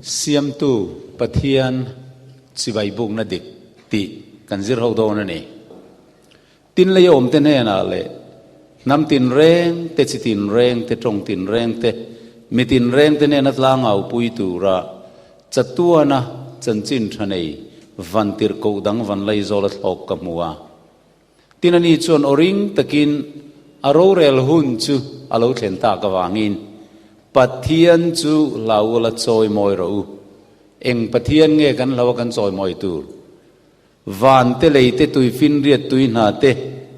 Siamtu Pathian chibai bukna dik tih kan zir ho dawn a ni. Tin lei awmte hnenah leh hnam tinreng te, chi tinreng te, tawng tinreng te, mi tinreng te hnena tlangau pui tura chatuana chanchin tha nei vantirhkoh dang vanlaizawl a thlawk ka hmu a. Tin ani chuan aw ring takin a rorel hun chu a lo thlen tak avangin Pathian chu hlau ula chawi mawi rawh u. Eng Pathian nge kan hlau a kan chawi mawi tur? Van te lei te tui finriat tui hna te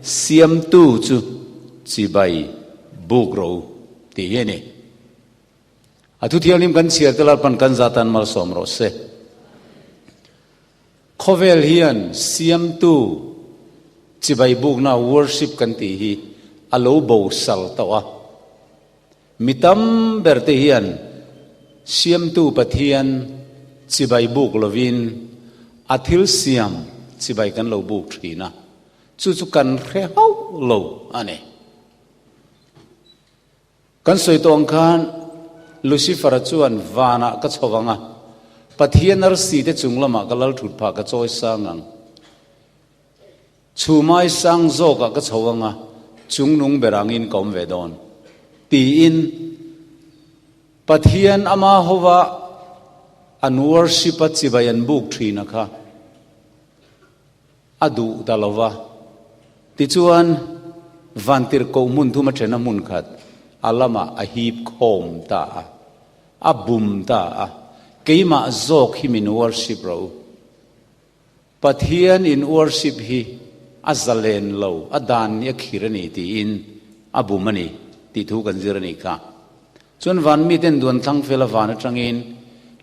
siamtu chu chibai buk rawh u tih hi a ni. A thuthianghlim kan chhiar te Lalpan kan zatan malsawm rawh se. Khawvel hian siamtu chibai bukna worship kan tih hi a lo bo sal tawh a. Mi tam ber te hian siamtu Pathian chibai buk lovin a thil siam chibai kan lo buk thin a, chu chu kan hre hauh lo a ni. Kan sawi tawh ang khan Lucifer-a chuan vanah ka chho vang a, Pathian arsi te chung lamah ka lal thut phah ka chawi sang ang. Chhumai sang zawkah ka chho ang a, chung nung ber angin ka awm ve dawn. Tiin Pathian ama hova an worship-a chibai an buk thin a kha a duh ta lo va. Tichuan, vantirhkoh hmun thum a then a hmun khat a lamah a hip khawm ta a, a bum ta a, Keimah zawk hi min worship rawh u. Pathian in worship hi a zalen lo, a dan ni a khir a ni tiin a bum a ni tih thu kan zir a nih kha. Chuan van miten duan thlang fel a van atangin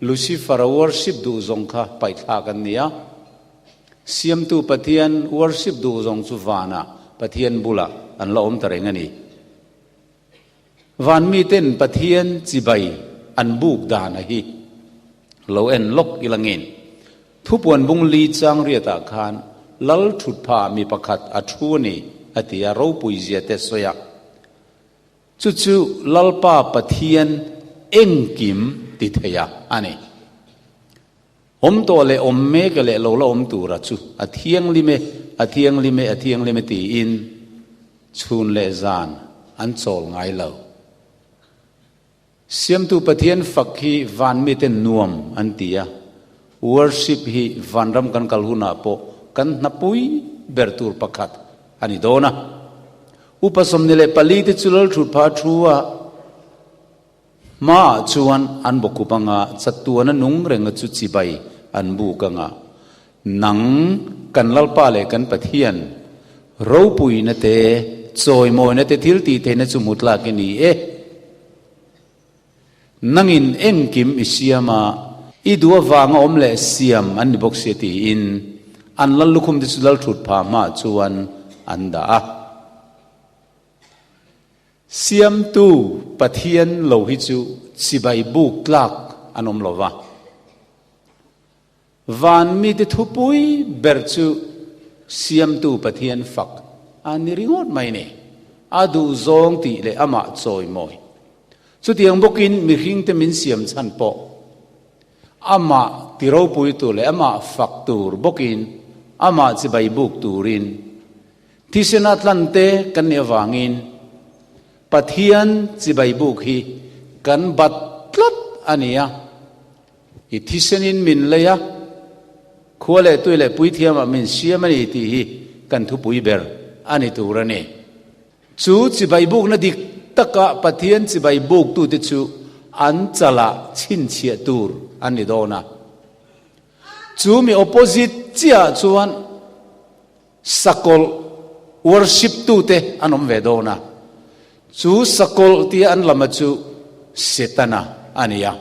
Lucifer-a worship duh zawng kha paihthlak an ni a. Siamtu Pathian worship duh zawng chu vanah Pathian bulah an la awm ta reng a ni. Van miten Pathian chibai an buk dan a hi lo en lawk ila ngin. Thupuan bung li chang riatah khan Lal thutpha mi pakhat a thu a ni a ti a, ropui zia te sawi a. Chu chu Lalpa Pathian engkim ti theia a ni. Awm tawh leh awm mek leh lo la awm tura chu a thianghlim e, a thianghlim e, a thianghlim e tiin chhun leh zan an chawl ngai lo. Siamtu Pathian fak hi van mite nuam an ti a, worship hi vanram kan kal hunah pawh kan hnapui ber tur pakhat a ni dawn a. Upa 24 te chu Lalthutpha thu a, Hmaah chuan an bawkhup anga chatuana nung renga chu chibai an buk anga, Nang, kan Lalpa leh kan Pathian, ropuina te, chawimawina te thil tih theihna chu hmu tlak i ni e. Nangin engkim i siam a, i duh avanga awm leh siam an ni bawk sia tiin an lal lukhum te chu lalthut phah hmaah chuan an dah a. Siamtu Pathian lo hi chu chibai buk tlak an awm lo va. Van mite thupui ber chu Siamtu Pathian fak a ni ringawt mai ni. A duhzawng tih leh amah chawimawi. Chutiang bawkin mihringte min siam chhan pawh amah ti ropui tur leh amah fak tur bawkin amah chibai buk turin Thisena tlante kan nih avangin Pathian chibai buk hi kan bat tlat a ni a. I thisenin min lei a, khua leh tui leh puithiamah min siam a ni tih hi kan thupui ber a ni tur a ni. Chu chibai bukna dik taka Pathian chibai buktute chu an chalah chhinchhiah tur an ni dawn a. Chu mi opposite chiahah chuan Sakawlh worship tute an awm ve dawn a, chu sakawlh tia an lama chu Setana a ni a.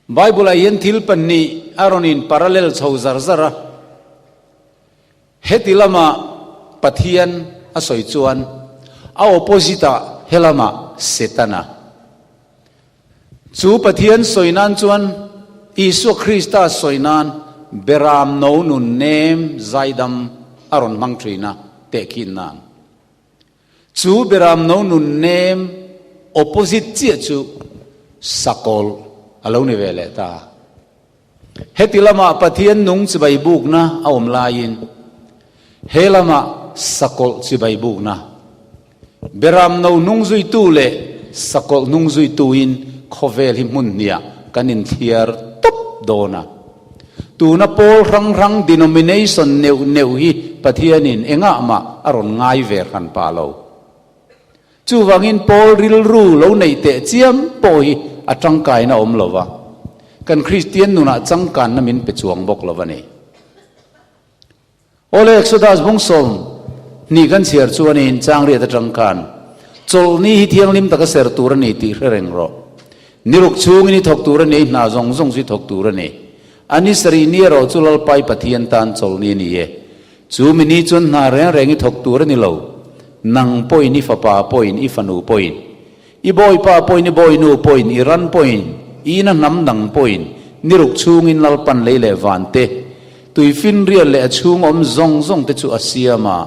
Bible ah hian thil pahnih a rawn in parallel chho zar zar a, heti lama Pathian a sawi chuan a opposite ah helama Setana. Chu Pathian sawi nan chuan Isua Krista sawi nan Beram no nun nem zaidam a rawn hmang thin a, tehkhin nan. Chu Beram no nun nem opposite chiah chu Sakawlh A lo ni ve leh ta. Heti lamah Pathian nung chibai bukna a awm laiin he lamah sakawlh chibai bukna, beram no hnung zuitu leh sakawlh hnung zuituin khawvel hi hmun hniah kan inthliar tawp dawn a. Tuna pawl hrang hrang denomination neuh neuh hi Pathianin engah mah a rawn ngai ve hran pah lo. Chuvangin Paul rilru lo neih teh chiam pawh hi a tangkaina awm lo va, kan Kristian nunah changkanna min pe chuang bawk lo a ni. Awle Exodus bung 20 kan chhiar chuanin changriat atang khan chawlhni hi thianghlim taka ser tur a ni tih hre reng rawh. Niruk chhungin i thawk tur a ni, i hna zawng zawng chu i thawk tur a ni. A ni sarih ni erawh chu Lalpai Pathian tan chawlhni a ni e. Chu mi ni chuan hna reng reng i thawk tur a ni lo. Nang pawhin i fapa pawhin i fanu pawhin, i bawipa pawhin i bawinu pawhin, i ran pawhin, i ina hnam dang pawhin, ni ruk chhungin Lalpan lei leh van te, tuifinriat leh a chhung awm zawng zawng te chu a siam a,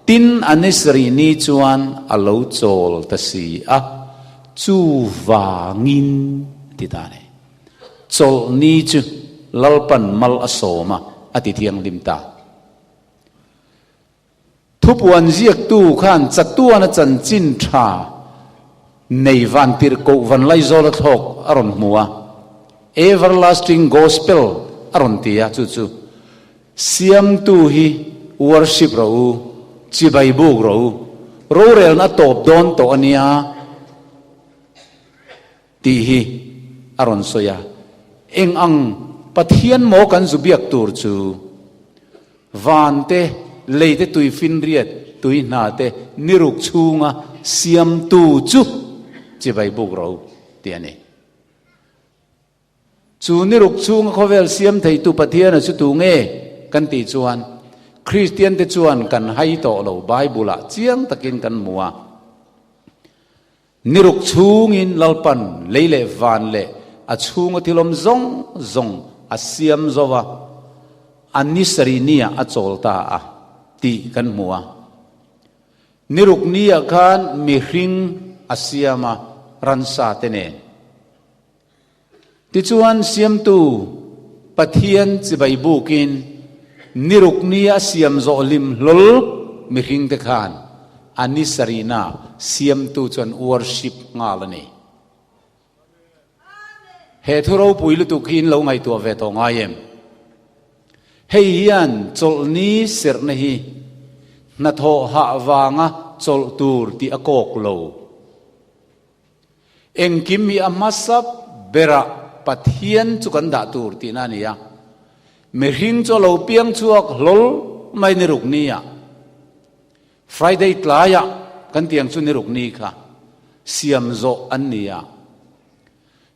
tin a ni sarih ni chuan a lo chawl ta si a, chuvangin ti ta a ni. Chawlhni chu Lalpan mal a sawm a, a ti thianghlim ta. Thupuan ziaktu khan chatuana chanchin tha nei vantirh koh van Laizawl a thlawk a rawn hmu a, Everlasting Gospel a rawn ti a, chu chu Siamtu hi worship rawh u, chibai buk rawh u, rorelna a tawp dawn tawh a nia. Tih hi a rawn sawi a, eng ang Pathian maw kan zu biak tur chu? Van te, lei te tui finriat, tui hna te ni ruk chhunga siamtu chu chibai buk ro tih a ni. Chu ni ruk chhunga khawvel siam theitu Pathiana chu tu nge kan tih chuan Kristian te chuan kan hai tawh lo Bible ah chiang takin kan hmu a. Ni ruk chhungin Lalpan lei leh van leh a chhunga thil awm zawng zawng a siam zo va, a ni sarih niah a chawl ta a tih kan hmu a. Ni ruk niah khan mihring a siam a, ransa te nen. Tichuan Siamtu Pathian chibai bukin ni ruk nia a siam zawh hlim hlawl mihringte khan a ni sarihna Siamtu chuan worship nghal a ni. He thu ropui lutuk hi in lo ngaihtuah ve tawh ngai em? Hei hian chawlhni serhna hi hnathawh hah vanga chawlh tur tih a kawk lo. Engkim hi a hmasa berah Pathian chu kan dah tur tihna a ni a. Mihring chu a lo piang chhuak hlawl mai ni ruk nia. Friday tlaiah kan tiang chu ni ruk ni kha siam zawh an ni a.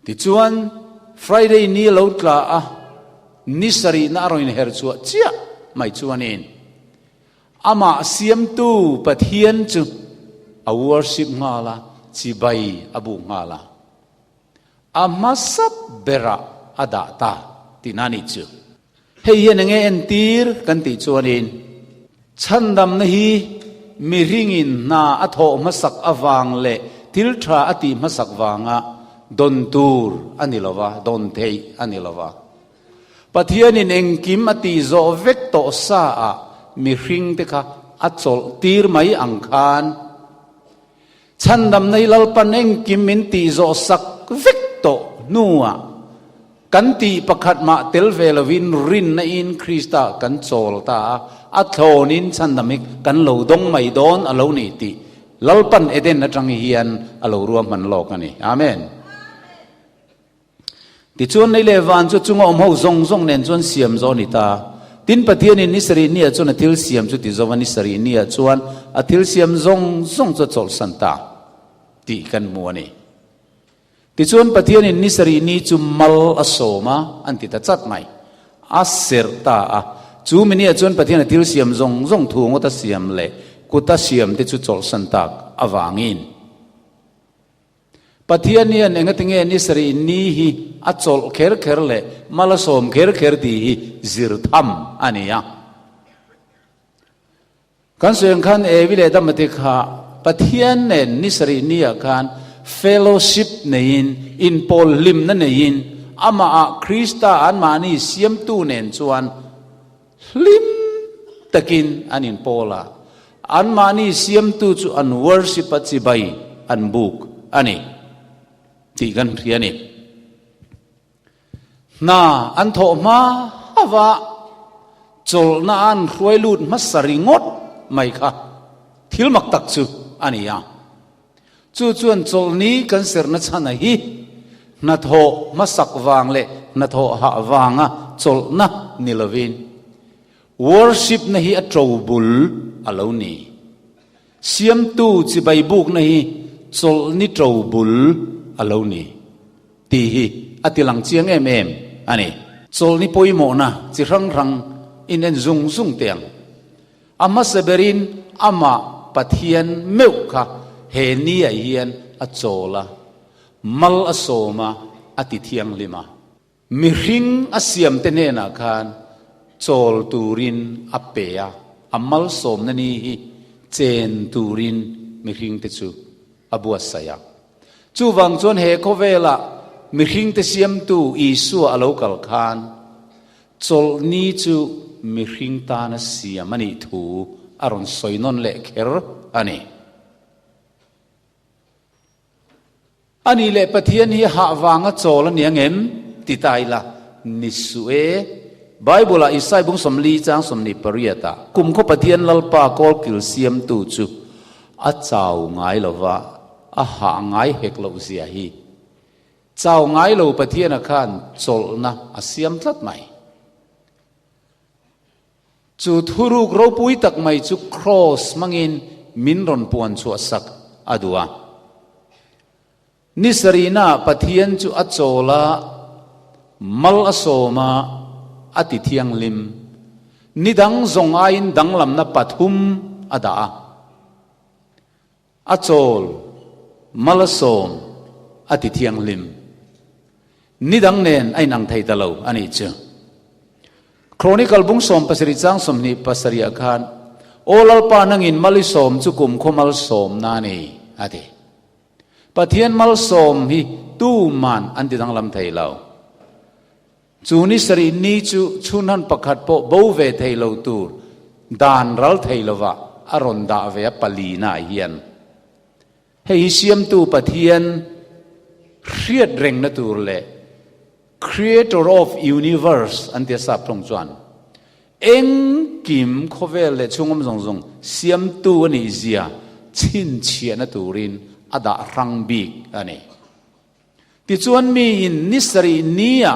Tichuan Friday ni a lo tla a, ni sarihna a rawn inher chhuah chiah mai chuanin Amah siamtu Pathian chu a worship nghal a, chibai a buk nghal a. A hmasa berah a dah ta tihna a nih chu. Hei hian enge entir kan tih chuanin chhandamna hi mihringin hna a thawh hmasak avang leh thil tha a tih hmasak vanga dawn tur a ni lova, dawn theih a ni lova. Pathianin engkim a tih zawh vek tawh sa ah mihring te kha a chawlh tir mai ang khan chhandamna hi Lalpan engkim min tih zawh sak vek tawh hnuah kan tih pakhat mah tel ve lovin rinna in Krista kan chawl ta a, a thlawnin chhandam hi kan lo dawng mai dawn a lo ni tih Lalpan Eden atang hian a lo ruahman lawk a ni. Amen. Tichuan lei leh van chu chunga awm ho zawng zawng nen chuan siam zawh a ni ta. Tin, Pathianin ni sarih niah chuan a thil siam chu ti zo a, ni sarih niah chuan a thil siam zawng zawng chu a chawlhsan ta tih kan hmu a ni. Tichuan Pathianin ni sarih ni chu mal a sawm a, an ti ta chat mai. A serh ta a. Chu mi niah chuan Pathian a thil siam zawng zawng thu ngawt a siam leh kut a siam te chu chawlhsan tak avangin. Pathian hian engatinge ni sarih ni hi a chawlh kher kher leh mal a sawm kher kher tih hi zir tham a ni a. Kan sawi ang khan Evi leh Adama te kha Pathian nen ni sarih ni ah khan fellowship neiin, inpawl hlimna neiin Amahah Krista anmahni siamtu nen chuan hlim takin an inpawl a, anmahni siamtu chu an worship a chibai an buk a ni tih kan hria a ni. Hna an thawh hma hava chawlhna an hruai lut hmasa ringawt mai kha thil mak tak chu a ni a. Chu chuan chawlhni kan serna chhana hi hnathawh hmasak vang leh hnathawh hah vanga chawlhna ni lovin worship na hi a to bul a lo ni. Siamtu chibai bukna hi chawlhni to bul a lo ni. Tih hi a ti lang chiang em em a ni. Chawlhni pawimawhna chi hrang hrang in en zung zung teh ang. A hmasa berin amah Pathian meuh kha he ni ah hian a chawl a, mal a sawm a, a ti thianghlim a. Mihring a siamte hnenah khan chawl turin a pe a, a malsawmna ni hi chen turin mihringte chu a buatsaih a. Chuvang chuan he khawvela mihringte siamtu Isua a lo kal khan chawlhni chu mihring tana siam a nih thu a rawn sawi nawn leh kher a ni. A nih leh Pathian hi hah vanga chawl a ni ang em? ti ta ila, ni suh e. Bible-ah Isai bung 40 chang 28 ah, Kumkhaw Pathian Lalpa kawlkil siamtu chu a chau ngai lo va, a hah ngai hek loh zia hi. Chau ngai lo Pathiana khan chawlhna a siam tlat mai. Chu thuruk ropui tak mai chu Kraws hmangin min rawn puan chhuah sak a duh a. Ni sarihna Pathian chu a chawl a, mal a sawm a, a ti thianghlim. Ni dang zawng aiin danglamna pathum a dah a. A chawl, mal a sawm, a ti thianghlim. Ni dang nen a inang thei ta lo a nih chu. Chronicle bung 17 chang 27 ah khan, Aw Lalpa nangin mal i sawm chu kumkhaw mal sawmna a ni, a ti. Pathian malsawm hi tuman an ti danglam thei lo. Chu ni sarih ni chu chhunhan pakhat pawh bo ve thei lo tur dan ral thei lova a rawn dah ve a palina ah hian. Hei hi siamtu Pathian hriat rengna tur leh Creator of Universe an tia sap tawng chuan engkim khawvel leh chhungawm zawng zawng siamtu a nih zia chhinchhiahna turin a dah hrang bik a ni. Tichuan miin ni sarih nia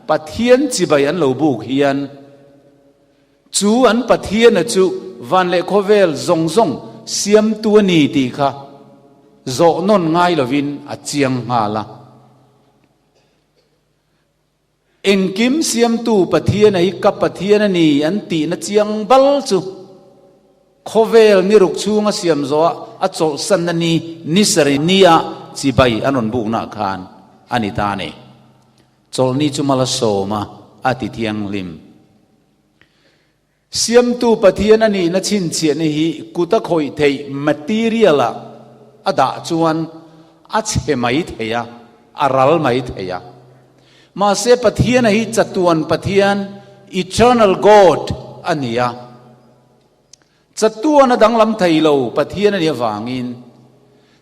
Pathian chibai an lo buk hian chu an Pathiana chu van leh khawvel zawng zawng siamtu a ni tih kha zawh nawn ngai lovin a chiang nghal a. Engkim siamtu Pathiana hi ka Pathian a ni an tihna chiang bal chu khawvel ni ruk chhunga siam zawha a chawlhsanna ni ni sarih nia chibai an rawn buknaah khan a ni ta a ni. Chawlhni chu mal a sawm a, a ti thianghlim. Siamtu Pathian a nihna chhinchhiahna hi kut a khawih theih material-ah a dah chuan a chhe mai thei a, a ral mai thei a. Mahse Pathiana hi chatuan Pathian, eternal God, a ni a. Chatuan a danglam thei lo Pathian a nih avangin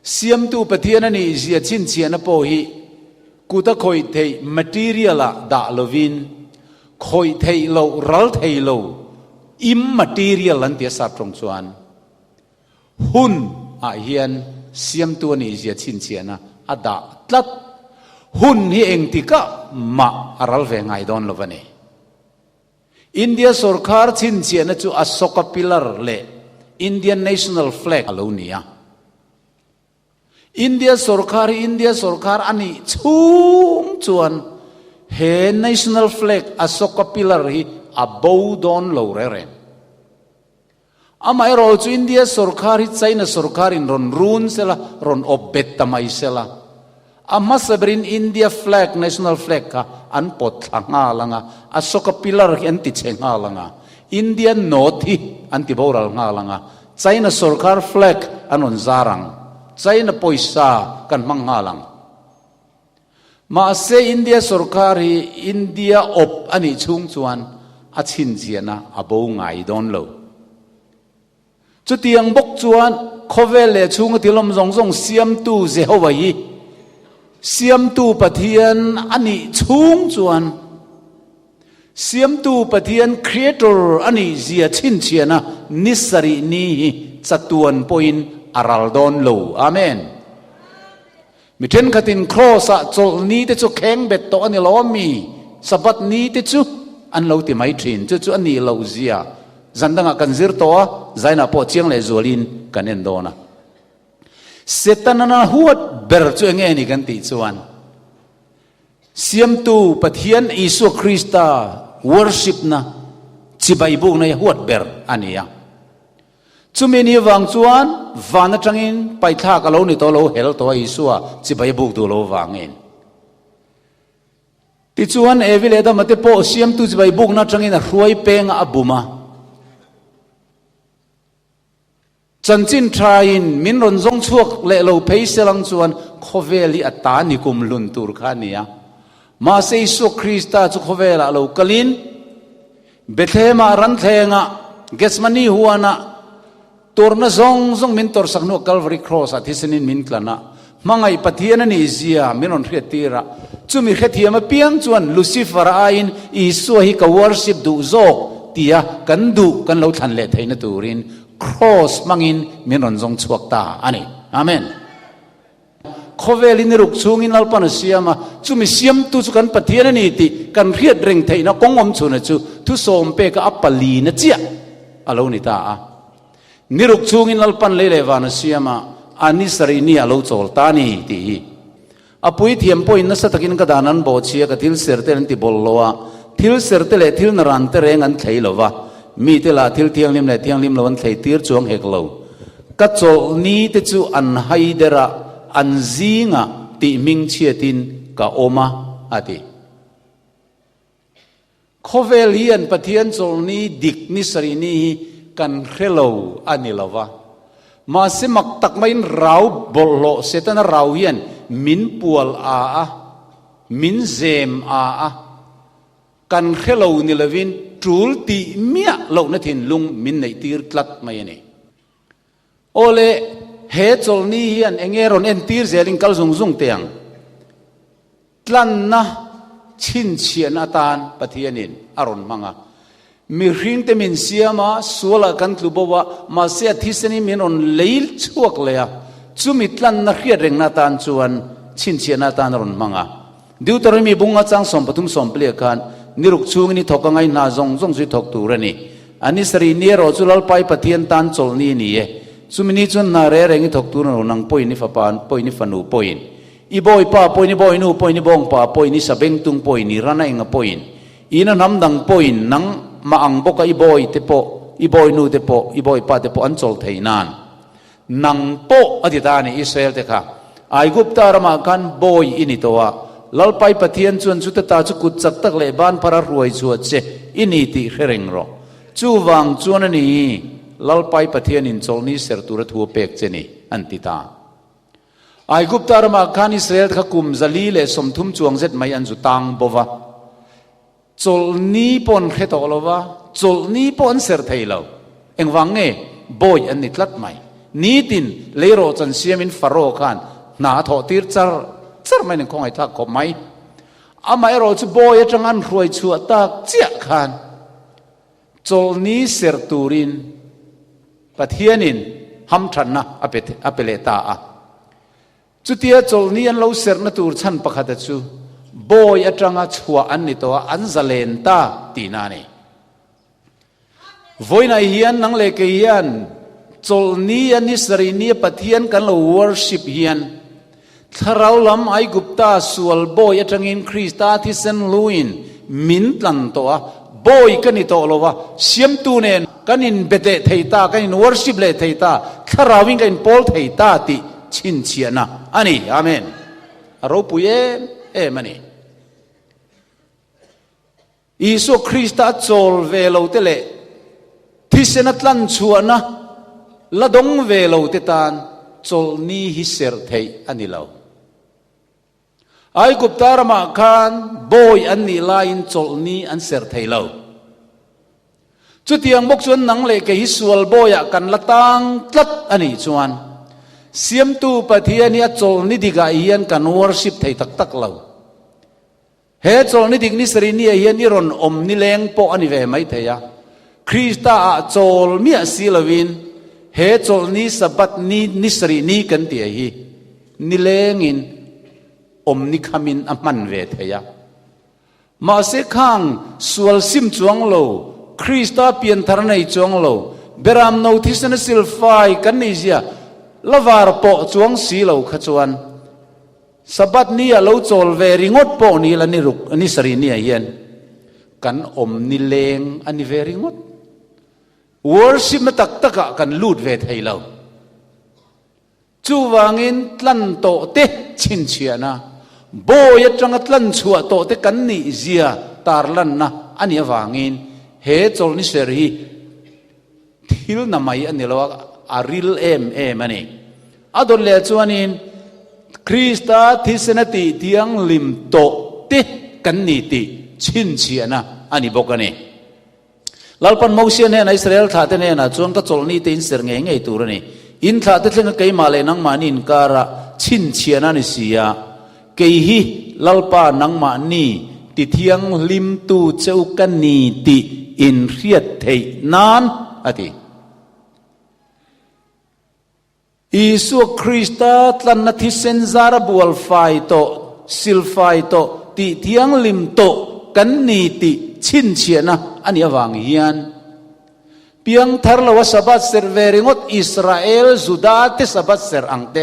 Siamtu Pathian a nih zia chhinchhiahna pawh hi kut a khawih theih material-ah dah lovin khawih theih loh ral thei lo immaterial an ti a sap tawng chuan hun ah hian Siamtu a nih zia chhinchhiahna a dah tlat. Hun hi engtikah mah a ral ve ngai dawn lo a ni. India sorkar chhinchhiahna chu Ashoka Pillar leh Indian National Flag a lo ni a. India sorkar hi India sorkar a nih chhung chuan he National Flag Ashoka Pillar hi a bo dawn lo reng reng. Amaherawh chu India sorkar hi China sorkarin rawn run sela, rawn awp bet ta mai sela, a hmasa berin India flag, national flag kha an pawt thla nghal ang a, Ashoka pillar hi an ti chhe nghal ang a, India note hi an ti boral nghal ang a, China sorkar flag an rawn zar ang, China pawisa kan hmang nghal ang. Mahse India sorkar hi India awp a nih chhung chuan a chhinchhiahna a bo ngai dawn lo. Chutiang bawk chuan khawvel leh chhunga tilawm zawng zawng siamtu Jehovah hi Siamtu Pathian a nih chhung chuan Siamtu Pathian Creator a nih zia chhinchhiahna ni sarih ni hi chatuan pawhin a ral dawn lo. Amen. Mi thenkhatin Kraws-ah chawlh ni te chu kheng bet tawh a ni lo ami? Sabbath ni te chu an lo ti mai thin. Chu chu a nih loh zia zan dangah kan zir tawh a, zainah pawh chiang leh zualin kan en dawn a. Setana huat ber chu enge ni kan tih chuan Siamtu Pathian Isua Krista worship-na chibai bukna hi huat ber a ni a. Chumi ni vang chuan van atangin paithlak a lo ni tawh lo hel tawh a Isua chibai buk duh lo vangin. Tichuan Evi leh Adama te pawh siamtu chibai bukna atangin a hruai peng a a bum a. Chanchin thain min rawn zawng chhuak leh lo phei selang chuan khawvel hi a ta ni kum hlun tur kha a ni a. Mahse Isua Krista chu khawvelah lo kalin Bethlehem-ah ranthlengah Gethsemane huanah tawrhna zawng zawng min tawrhsak hnuah Calvary Cross-ah thisenin min tlan a, hmangaih Pathian a nih zia min rawn hriattir a. Chumi hrethiam apiang chuan Lucifer aiin Isua hi ka worship duh zawk tia kan duh kan lo thlan leh theihna turin Cross hmangin min rawn zawng chhuak ta a ni. Amen. Khawvel in i ruk chhungin Lalpan a siam a, chumi siamtu chu kan Pathian a ni tih kan hriat reng theihna kawng awm chhuna chu thusawm peka a palina chiah a lo ni ta a. Ni ruk chhungin Lalpan lei leh van a siam a, a ni sarih ni a lo chawl ta a ni tih hi. A puithiam pawhin nasa takin ka dan an bawhchhia ka thil ser te an ti bawlh lo a, thil ser te leh thil naran te reng an thlei lo va, mite lah thil thianghlim leh thianghlim lo an thlei tir chuang hek lo. Ka chawlh ni te chu an hai der a, an zingah tih hming chhiatin ka awm a, a ti. Khawvel hian Pathian chawlhni dik ni sarih ni hi kan hre lo a ni lo va. Mahse mak tak maiin rau bawlhhlawh Setana rau hian min pual a a, min zem a a. Kan hre lo ni lovin tul tih miah lohna thinlung min neih tir tlat mai a ni. Aw le, he chawlhni hian eng nge rawn entir zelin kal zung zung teh ang? Tlanna chhinchhiahna atan Pathianin a rawn hmang a. Mihringte min siam a, sualah kan tlu bo a, mahse a thisenin min rawn lei chhuak leh a. Chumi tlanna hriat rengna atan chuan chhinchhiahna atan a rawn hmang a. Deuteronomy bunga chang 13 sawmpaliah khan, Ni ruk chhungin i thawk a ngai hna zawng zawng chu i thawk tur a ni. A ni sarih ni erawh chu Lalpai Pathian tan chawlhni a ni e. Chumi ni chuan hna reh reng i thawk tur a lo, nang pawhin i fapa pawhin i fanu pawhin, i bawipa pawhin i bawinu pawhin i bawngpa pawhin i sabengtung pawhin i rana enga pawhin, ina hnam dang pawhin nang mah ang bawka i bawi te pawh, i bawinu te pawh, i bawipa te pawh an chawl thei nan. Nang pawh a ti ta a ni, Israel te kha Aigupta ramah khan bawi i ni tawh a, Lalpai Pathian chuan chuta ta chu kut chak tak leh ban phara hruai chhuah che i ni tih hre reng rawh. Chuvang chuan a ni, Lalpai Pathianin chawlhni ser tura thu a pek che ni, an ti ta. Aigupta ramah khan Israel te kha kum 130 chuang zet mai an zu tang bo va. Chawlhni pawh an hre tawh lo va, chawlhni pawh an ser thei lo. Engvang nge? Bawi an ni tlat mai. Nitin leirawh chan siamin Faro khan hna a thawh tir char char mai nen khawngaihthlak khawp mai. Amaherawh chu bawi atanga an hruai chhuah tak chiah khan chawlhni ser turin Pathianin hamthatna a pe leh ta a. Chutia chawlhni an lo serhna tur chhan pakhata chu bawi atanga chhuah an ni tawh a, an zalen ta tihna a ni. Vawiinah hian nang leh kei hian chawlhni a ni sarih nia Pathian kan lo worship hian thlarau lam Aigupta sual bawi atangin Krista thisen luin min tlan tawh a, bawi ka ni tawh lo va, siamtu nen kan inbe leh thei ta, kan in worship leh thei ta, thlarauin kan inpawl thei ta tih Chhinchhiahna a ni. Amen. A ropui em em a ni. Isua Krista a chawl ve lo te leh thisen a tlan chhuahna la dawng ve lo te tan chawlhni hi serh theih a ni lo. Aigupta ramah khan bawi an nih laiin chawlhni an serh thei lo. Chutiang bawk chuan nang leh kei hi sual bawiah kan la tang tlat a nih chuan Siamtu Pathian hi a chawlhni dikah hian kan worship thei tak tak lo. He chawlhni dik ni sarih ni ah hian i rawn awm nileng pawh a ni ve mai thei a. Krista ah chawl miah si lovin he chawlhni Sabbath ni ni sarih ni kan tih hi nilengin awm ni khamin a hman ve thei a. Mahse khang sual sim chuang lo, Krista pianthar nei chuang lo, beram no thisen a silfai kan nei zia la var pawh chuang si lo kha chuan Sabbath ni ah lo chawl ve ringawt pawh ni la ni ruk ni sarih ni ah hian kan awm ni leng a ni ve ringawt. Worship na tak tak ah kan lut ve thei lo. Chuvangin tlan tawh te chhinchhiahna, bawi atanga tlan chhuah tawh te kan nih zia tarlanna a nih avangin he chawlhni ser hi thil na mai a ni lo a, a ril em em a ni. A dawt leh chuanin Krista thisena tih thianghlim tawh te kan ni tih chhinchhiahna a ni bawk a ni. Lalpan Mosia hnenah Israel thlahte hnenah chuan ka chawlhni te in ser ngei ngei tur a ni. In thlahte thlenga keimah leh nangmahni inkara chhinchhiahna a ni si a, kei hi Lalpa nangmahni tithianghlimtu che u ka ni tih in hriat theih nan a ti. Isua Krista tlanna thisen zara bual fai tawh, sil fai tawh, tih thianghlim tawh kan ni tih chhinchhiahna a nih avang hian piangthar loa Sabbath serh ve ringawt Israel Juda te Sabbath serh ang te,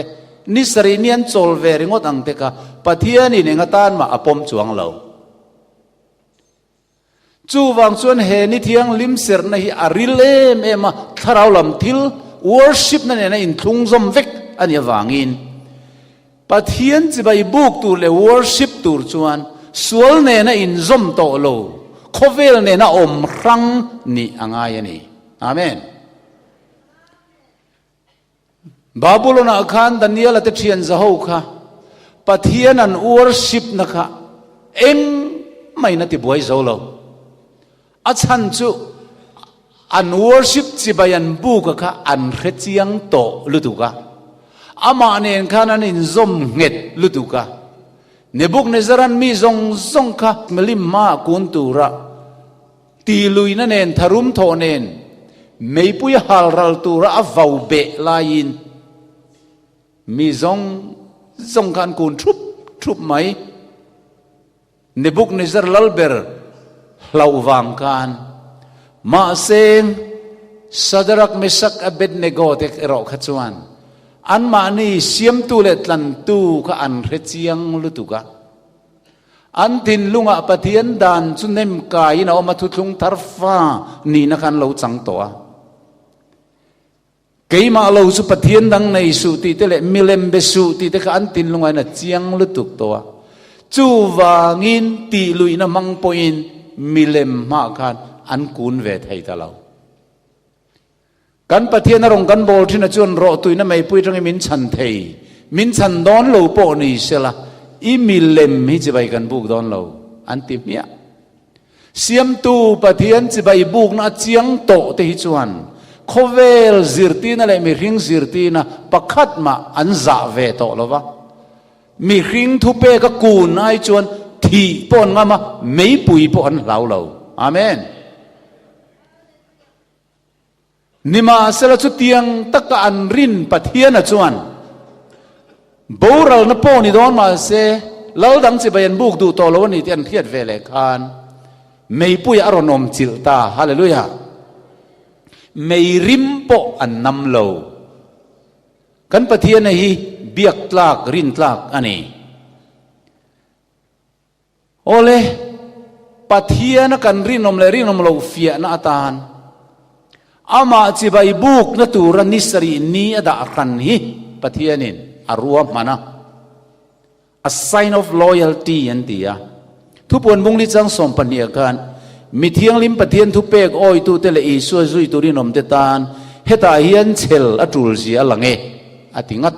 ni sarih ni an chawl ve ringawt ang te kha Pathianin eng atan mah a pawm chuang lo. Chuvang chuan he ni thianghlim serhna hi a ril em em a, thlarau lam thil worship na nena inthlung zawm vek a nih avangin Pathian chibai buk tur leh worship tur chuan sual nena inzawm tawh lo, khawvel nena awm hrang nih a ngai a ni. Amen. Babulon-ah khan Daniel-a te thian zaho kha Pathian an worship-na kha engmah-in a tibuai zo lo. A chhan chu an worship chibai an buk-a kha an hre chiang tawh lutuk a, amah nen khan an inzawm nghet lutuk a. Nebuchadnezzar-a'n mi zawng zawng kha milim hmaah kun tura Ti luina nen tharum thawh nen meipui hal ral tura a vau beh laiin mi zawng zawng kha an kun thup thup mai. Nebuchadnezzar lalber hlauh vang khan mahse Shadrach, Meshach, Abednego te erawh kha chuan anmahni siamtu leh tlantu kha an hre chiang lutuk a. An thinlungah Pathian dan chu nem kaiin a awm a, thuthlung thar fa nihna kha an lo chang tawh a. Keimah lo chu Pathian dang nei suh tih te leh milem be suh tih te kha an thinlungah hian a chiang lutuk tawh a. Chuvangin tih luihna hmang pawhin milem hmah khan an kun ve thei ta lo. Kan Pathian a rawn kan bawl thin a chuan rawhtuina meipui atangin min chhan thei, min chhan dawn lo pawh ni sela, i milem hi chibai kan buk dawn lo, an ti hmiah. Siamtu Pathian chibai bukna a chiang tawh te hi chuan khawvel zirtirna leh mihring zirtirna pakhat mah an zah ve tawh lo va. Mihring thupek a kun ai chuan thih pawh an ngam a, meipui pawh an hlau lo. Amen. Nimahsela chutiang taka an rin Pathiana chuan boralna pawh ni dawn mahse lal dang chibai an buk duh tawh lo a ni tih an hriat ve leh khan meipuiah a rawn awm chilh ta. Hallelujah! Mei rim pawh an nam lo. Kan Pathiana hi biak tlak, rin tlak a ni. Awle, Pathiana kan rinawm leh rinawm loh fiahna atan Amah chibai bukna tura ni sarih ni a dah hran hi Pathianin a ruahman a, a sign of loyalty an ti a. Thupuan bungli chang 12 ah khan mi thianghlim Pathian thupek awitute leh Isua zuitu rinawmte tan hetah hian chhel a tul zia a lang e, a ti ngat.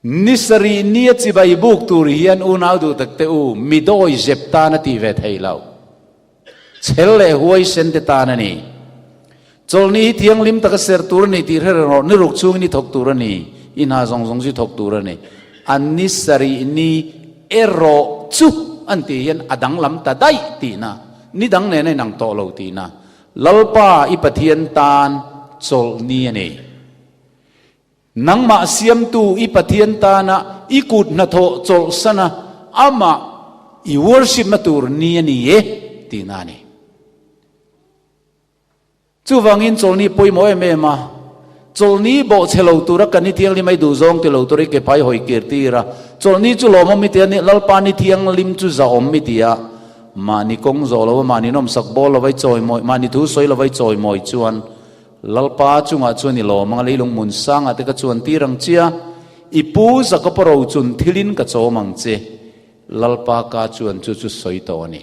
Ni sarih nia chibai buk tur hian unau duh tak te u, mi dawi zep tan a tih ve thei lo. Chhel leh huaisen te tan a ni. Chawlhni hi thianghlim taka ser tur a ni tih hre reng rawh, ni ruk chhungin i thawk tur a ni, i hna zawng zawng chu i thawk tur a ni. An ni sarih ni erawh chu an tih hian a danglam ta daih tihna, ni dang nen a inang tawh lo tihna. Lalpa i Pathian tan chawlhni a ni. Nangmah siamtu i Pathian tana i kut hnathawh chawlhsana amah i worship-na tur ni a ni e tihna a ni. Chuvangin chawlhni pawimawh em em a, chawlhni bawhchhe lo tura kan ni thianghlim ai duhzawng ti lo tura i ke phai hawi kir tir a, chawlhni chu lawmawm i ti a ni, Lalpa ni thianghlim chu zahawm i ti a, mahni kawng zawh lova mahni nawmsak bawl lova i chawimawi, mahni thu sawi lova i chawimawi chuan Lalpa chungah chuan i lawm ang a, leilung hmun sangah te ka chuan tir ang che a, i pu Jakopa ro chun thilin ka chawm ang che. Lalpa ka chuan chu chu sawi tawh a ni.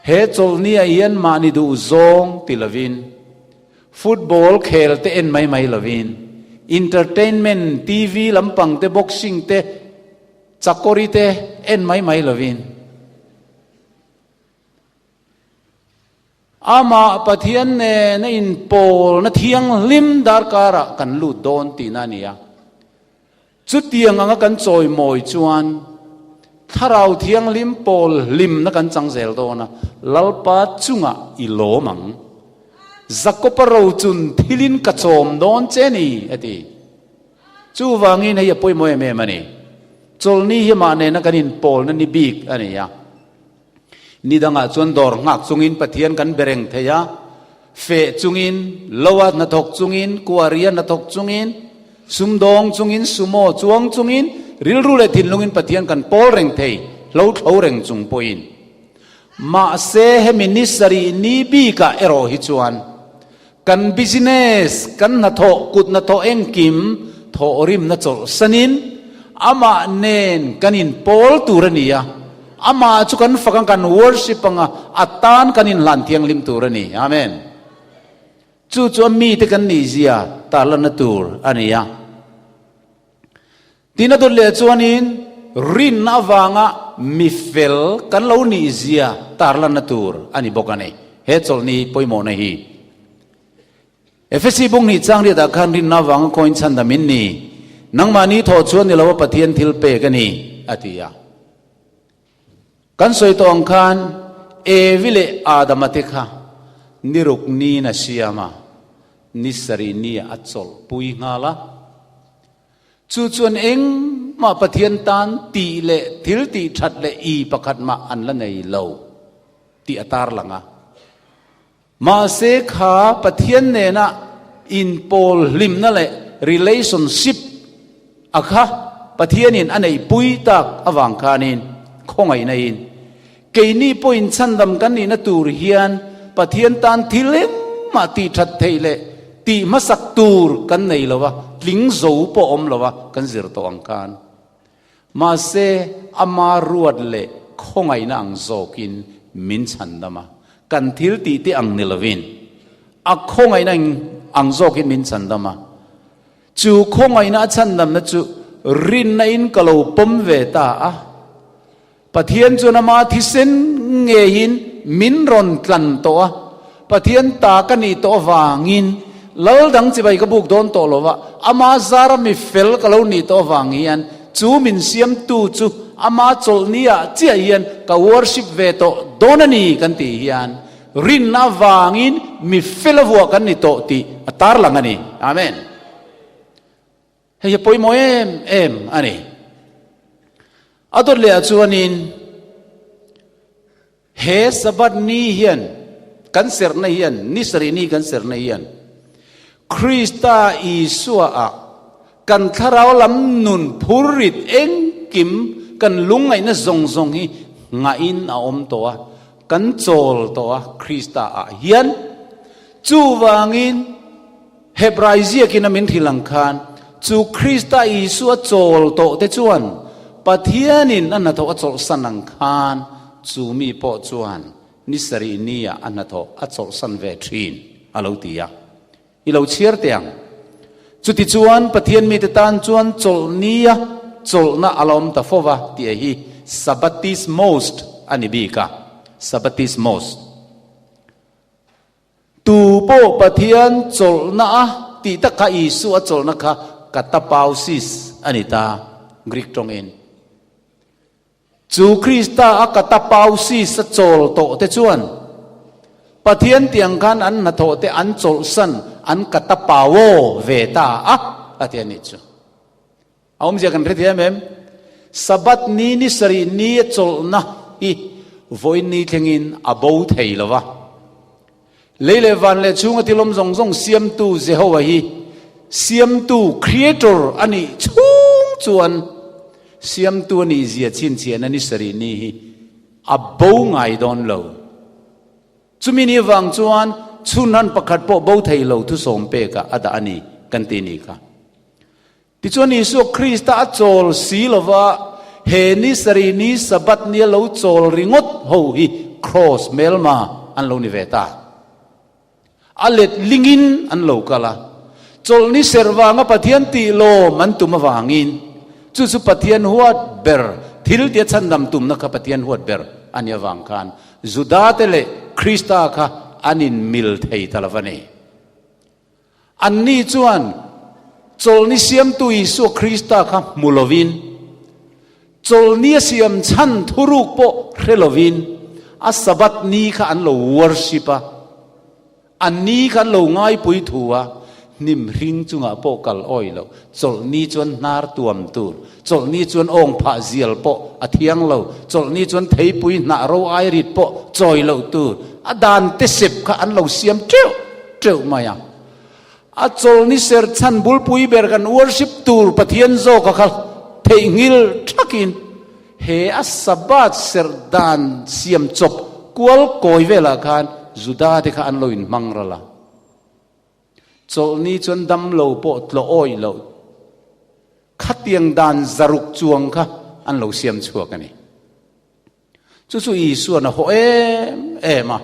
He chawlhniah hian mahni duh zawng ti lovin, football khel te en mai mai lovin, entertainment, TV lampang te, boxing te, chakawri te en mai mai lovin, Amah Pathian nena inpawlna thianghlim darkarah kan lut dawn tihna a ni a. Chutiang anga kan chawimawi chuan Thlarau Thianghlim pawl hlimna kan chang zel dawn a, Lalpa chungah i lawm ang. Jakopa rochun thilin ka chawm dawn che ni, a ti. Chuvangin hei a pawimawh em em a ni. Chawlhni hi amah nena kan inpawlna ni bik a ni a. Ni dangah chuan dawr nghak chungin Pathian kan be reng thei a, feh chungin, loa hnathawk chungin, kuaria hnathawk chungin, sumdawng chungin, sumo chuang chungin, rilru leh thinlungin Pathian kan pawl reng thei, hlo thlo reng chung pawhin. Mahse hemi ni sarih ni bikah erawh hi chuan kan business, kan hnathawh, kut hnathawh engkim thawhrimna chawlhsanin amah nen kan inpawl tur a ni a, amah chu kan fak ang, kan worship ang a, a tan kan inhlan thianghlim tur a ni. Amen. Chu chu a mite kan nihzia tarlanna tur a ni a. Tin a dawt leh chuanin rinna avanga mi fel kan lo nihzia tarlanna tur a ni bawk a ni. He chawlhni pawimawhna hi Efesi bung hnih chang riatah khan rinna avanga khawiin chhandam in ni, nangmahni thawh chuan ni lo a Pathian thil pek a ni, a ti a. Kan sawi tawh ang khan Evi leh Adama te kha ni ruk niin a siam a, ni sarih nia a chawlhpui nghal a. Chu chuan engmah Pathian tan tih leh thil tih that leh i pakhat mah an la nei lo tih a tarlang a. Mahse kha Pathian nena inpawl hlimna leh relationship a kha Pathianin a neihpui tak avang khanin khawngaihna in keini pawhin chhandam kan nihna tur hian Pathian tan thil engmah tih that theih leh tih hmasak tur kan nei lo a, tling zo pawh awm lo a kan zir tawh ang khan. Mahse ama ruat leh khawngaihna ang zawkin min chhandam a, kan thil tih te ang ni lovin a khawngaihna ang zawkin min chhandam a. Chu khawngaihna a chhandamna chu rinna in ka lo pawm ve ta a. Pathian chuan ama thisen ngeiin min rawn tlan tawh a, Pathian ta ka nih tawh avangin lal dang chibai ka buk dawn tawh lo va, ama zara mi fel ka lo nih tawh avang hian chu min siamtu chu ama chawlhni ah chiah hian ka worship ve tawh dawn a ni kan tih hian rinna avangin mi fel a vuah kan ni tawh tih a tarlang a ni. Amen. Hei hi a pawimawh em em a ni. A dawt leh ah chuanin he Sabbath ni hian kan serhna hian, ni sarih ni kan serhna hian Krista Isua ah kan thlarau lam nun phurrit engkim kan lungngaihna zawng zawng hi nghahin a awm tawh a, kan chawl tawh a Krista ah hian. Chuvangin Hebrai ziakin a min hrilh ang khan, chu Krista Isua chawl tawh te chuan Pathianin a hnathawh a chawlhsan ang khan chu mi pawh chuan ni sarih nia a hnathawh a chawlhsan ve thin, a lo ti a. I lo chhiar teh ang. Chutichuan, Pathian mite tan chuan chawlhnia chawlhna a la awm ta fo va tih hi Sabbatismos a ni bik a, Sabbatismos. Tu pawh Pathian chawlhna a tih tak kha Isua chawlhna kha katapausis a ni ta, Greek tawngin. Chu Krista a katapausis a chawl tawh te chuan Pathian tiang khan an hnathawh te an chawlhsan an katapauo ve ta a, a ti a nih chu. A awmzia kan hrethiam em? Sabbath ni ni sarih ni a chawlhna hi vawiin ni thlengin a bo thei lo va. Lei leh van leh chhunga thilawm zawng zawng siamtu Jehovah hi Siamtu, Creator, a nih chhung chuan Siamtu a nih zia chhinchhiahna ni sarih ni hi a bo ngai dawn lo. Chumi ni vang chuan chhunhan pakhat pawh bo thei lo thusawm pekah a dah a ni kan ti ni kha. Tichuan Isua Krista a chawl si lova, he ni sarih ni Sabbath nia lo chawl ringawt ho hi Kraws hmelma an lo ni ve ta. A let lingin an lo kal a, chawlhni serh vanga Pathian tih lawm an tum avangin chu chu Pathian huat ber, thil tia chhandam tumna kha Pathian huat ber a nih avang khan Judate leh Krista kha an inmil thei ta lo va ni. Anni chuan chawlhni siamtu Isua Krista kha hmu lovin, chawlhni a siam chhan thuruk pawh hre lovin a Sabbath ni kha an lo worship a, a ni kha an lo ngaipui thu a, hnim hring chungah pawh kal awi lo, chawlhni chuan hnar tuam tur, chawlhni chuan awng phah zial pawh a thiang lo, chawlhni chuan theipui hnah ro ai rit pawh chawi loh tur, a dan te sep kha an lo siam teuh. Teuh mai a. A chawlhni ser chhan bulpui ber kan worship tur Pathian zawk a kha theihnghil thakin he a Sabbath ser dan siam chawp kual kawi velah khan Juda te kha an lo inhmang ral a. Chawlhni chuan dam lo pawh tlawh awih loh khatiang dan zaruk chuang kha an lo siam chhuak a ni. Chu chu Isuan a haw em em a,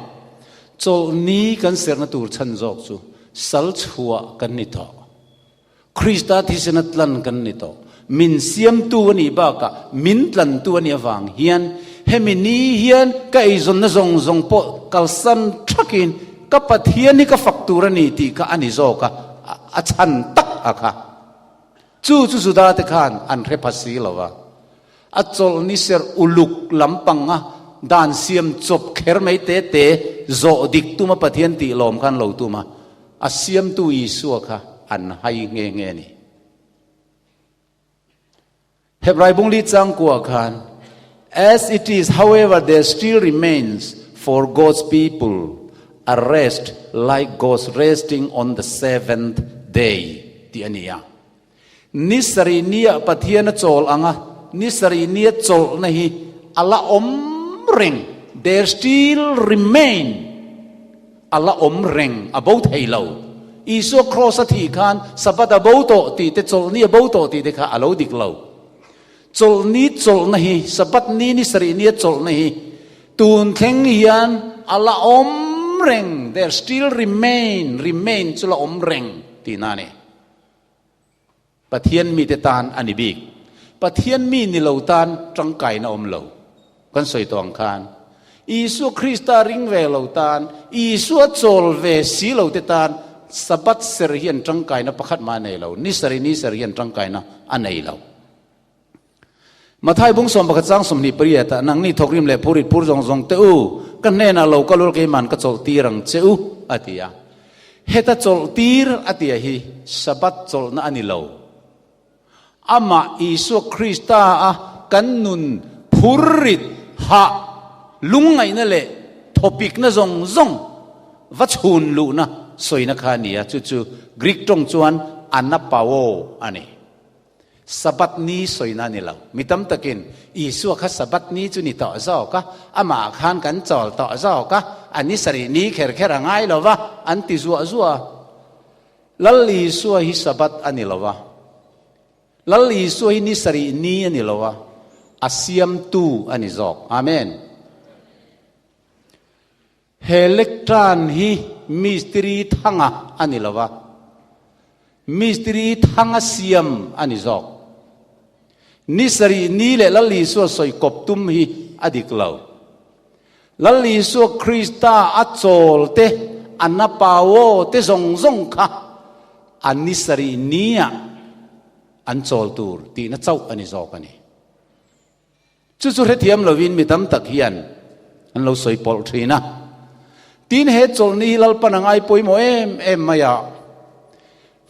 chawlhni kan serhna tur chhan zawk chu sal chhuah kan ni tawh. Krista thisena tlan kan ni tawh. Min siamtu a nih bakah min tlantu a nih avang hian hemi ni hian ka eizawnna zawng zawng pawh kalsan thakin ka Pathian hi ka fak tur a ni tih kha a ni zawk a, a chhan tak a kha. Chu chu Juda te khan an hre pha si lo va. A chawlhni serh uluk lampanga dan siam chawp kher mai te te zawh dik tuma Pathian tih lawm khan lo tum a, a siamtu Isua kha an hai nghe nghe a ni. Hebrai bungli changkua khan, As it is, however, there still remains for God's people a rest like God's resting on the seventh day tih a ni a. Ni sarih nia Pathian a chawl ang a, ni sarih nia chawlhna hi a la awm reng, there still remain, a la awm reng, a bo thei lo. Isua kraws a thih khan Sabbath a bo tawh tih te, chawlhni a bo tawh tih te kha a lo dik lo. Chawlhni chawlhna hi, Sabbath ni ni sarih nia chawlhna hi tun thleng hian a la awm reng, there still remain, remain chu la awm reng tihna a ni. Pathian mite tan a ni bik. Pathian mi ni lo tan tangkaina awm lo. Kan sawi tawh ang khan, Isua Krista ring ve lo tan, Isua chawl ve si lo te tan Sabbath ser hian tangkaina pakhat mah a nei lo, ni sarih ni ser hian tangkaina a nei lo. Mathai bung 11 chang 28 ah, Nangni thawkrim leh phurit phur zawng zawng te u, ka hnenah lo kal ul keiman ka chawlh tir ang che u, a ti a. Heta chawlh tir a tia hi Sabbath chawlhna a ni lo. Amah Isua Krista a kan nun phurrit, hah, lungngaihna leh thawpikna zawng zawng va chhun luhna sawina kha a ni a, chu chu Greek tawng chuan anapao a ni. Sabbath ni sawina a ni lo. Mi tam takin, Isua kha Sabbath ni chu ni tawh zawk a, amah khan kan chawl tawh zawk a, a ni sarih ni kher kher a ngai lo va, an ti zuah zuah a. Lal Isua hi Sabbath a ni lo va. Lal Isua hi ni sarih ni a ni lo va, a siamtu a ni zawk. Amen. He lectern hi mistiri thanga a ni lo va. Mistiri thanga siam a ni zawk. Ni sarih ni leh Lal Isua sawi kawp tum hi a dik lo. Lal Isua Krista a chawl te, a napawo te zawng zawng kha a ni sarih nia an chawl tur tihna chauh a ni zawk a ni. Chu chu hrethiam lovin mi tam tak hian an lo sawi pawlh thin a. Tin, he chawlhni hi Lalpan a ngai pawimawh em em mai a.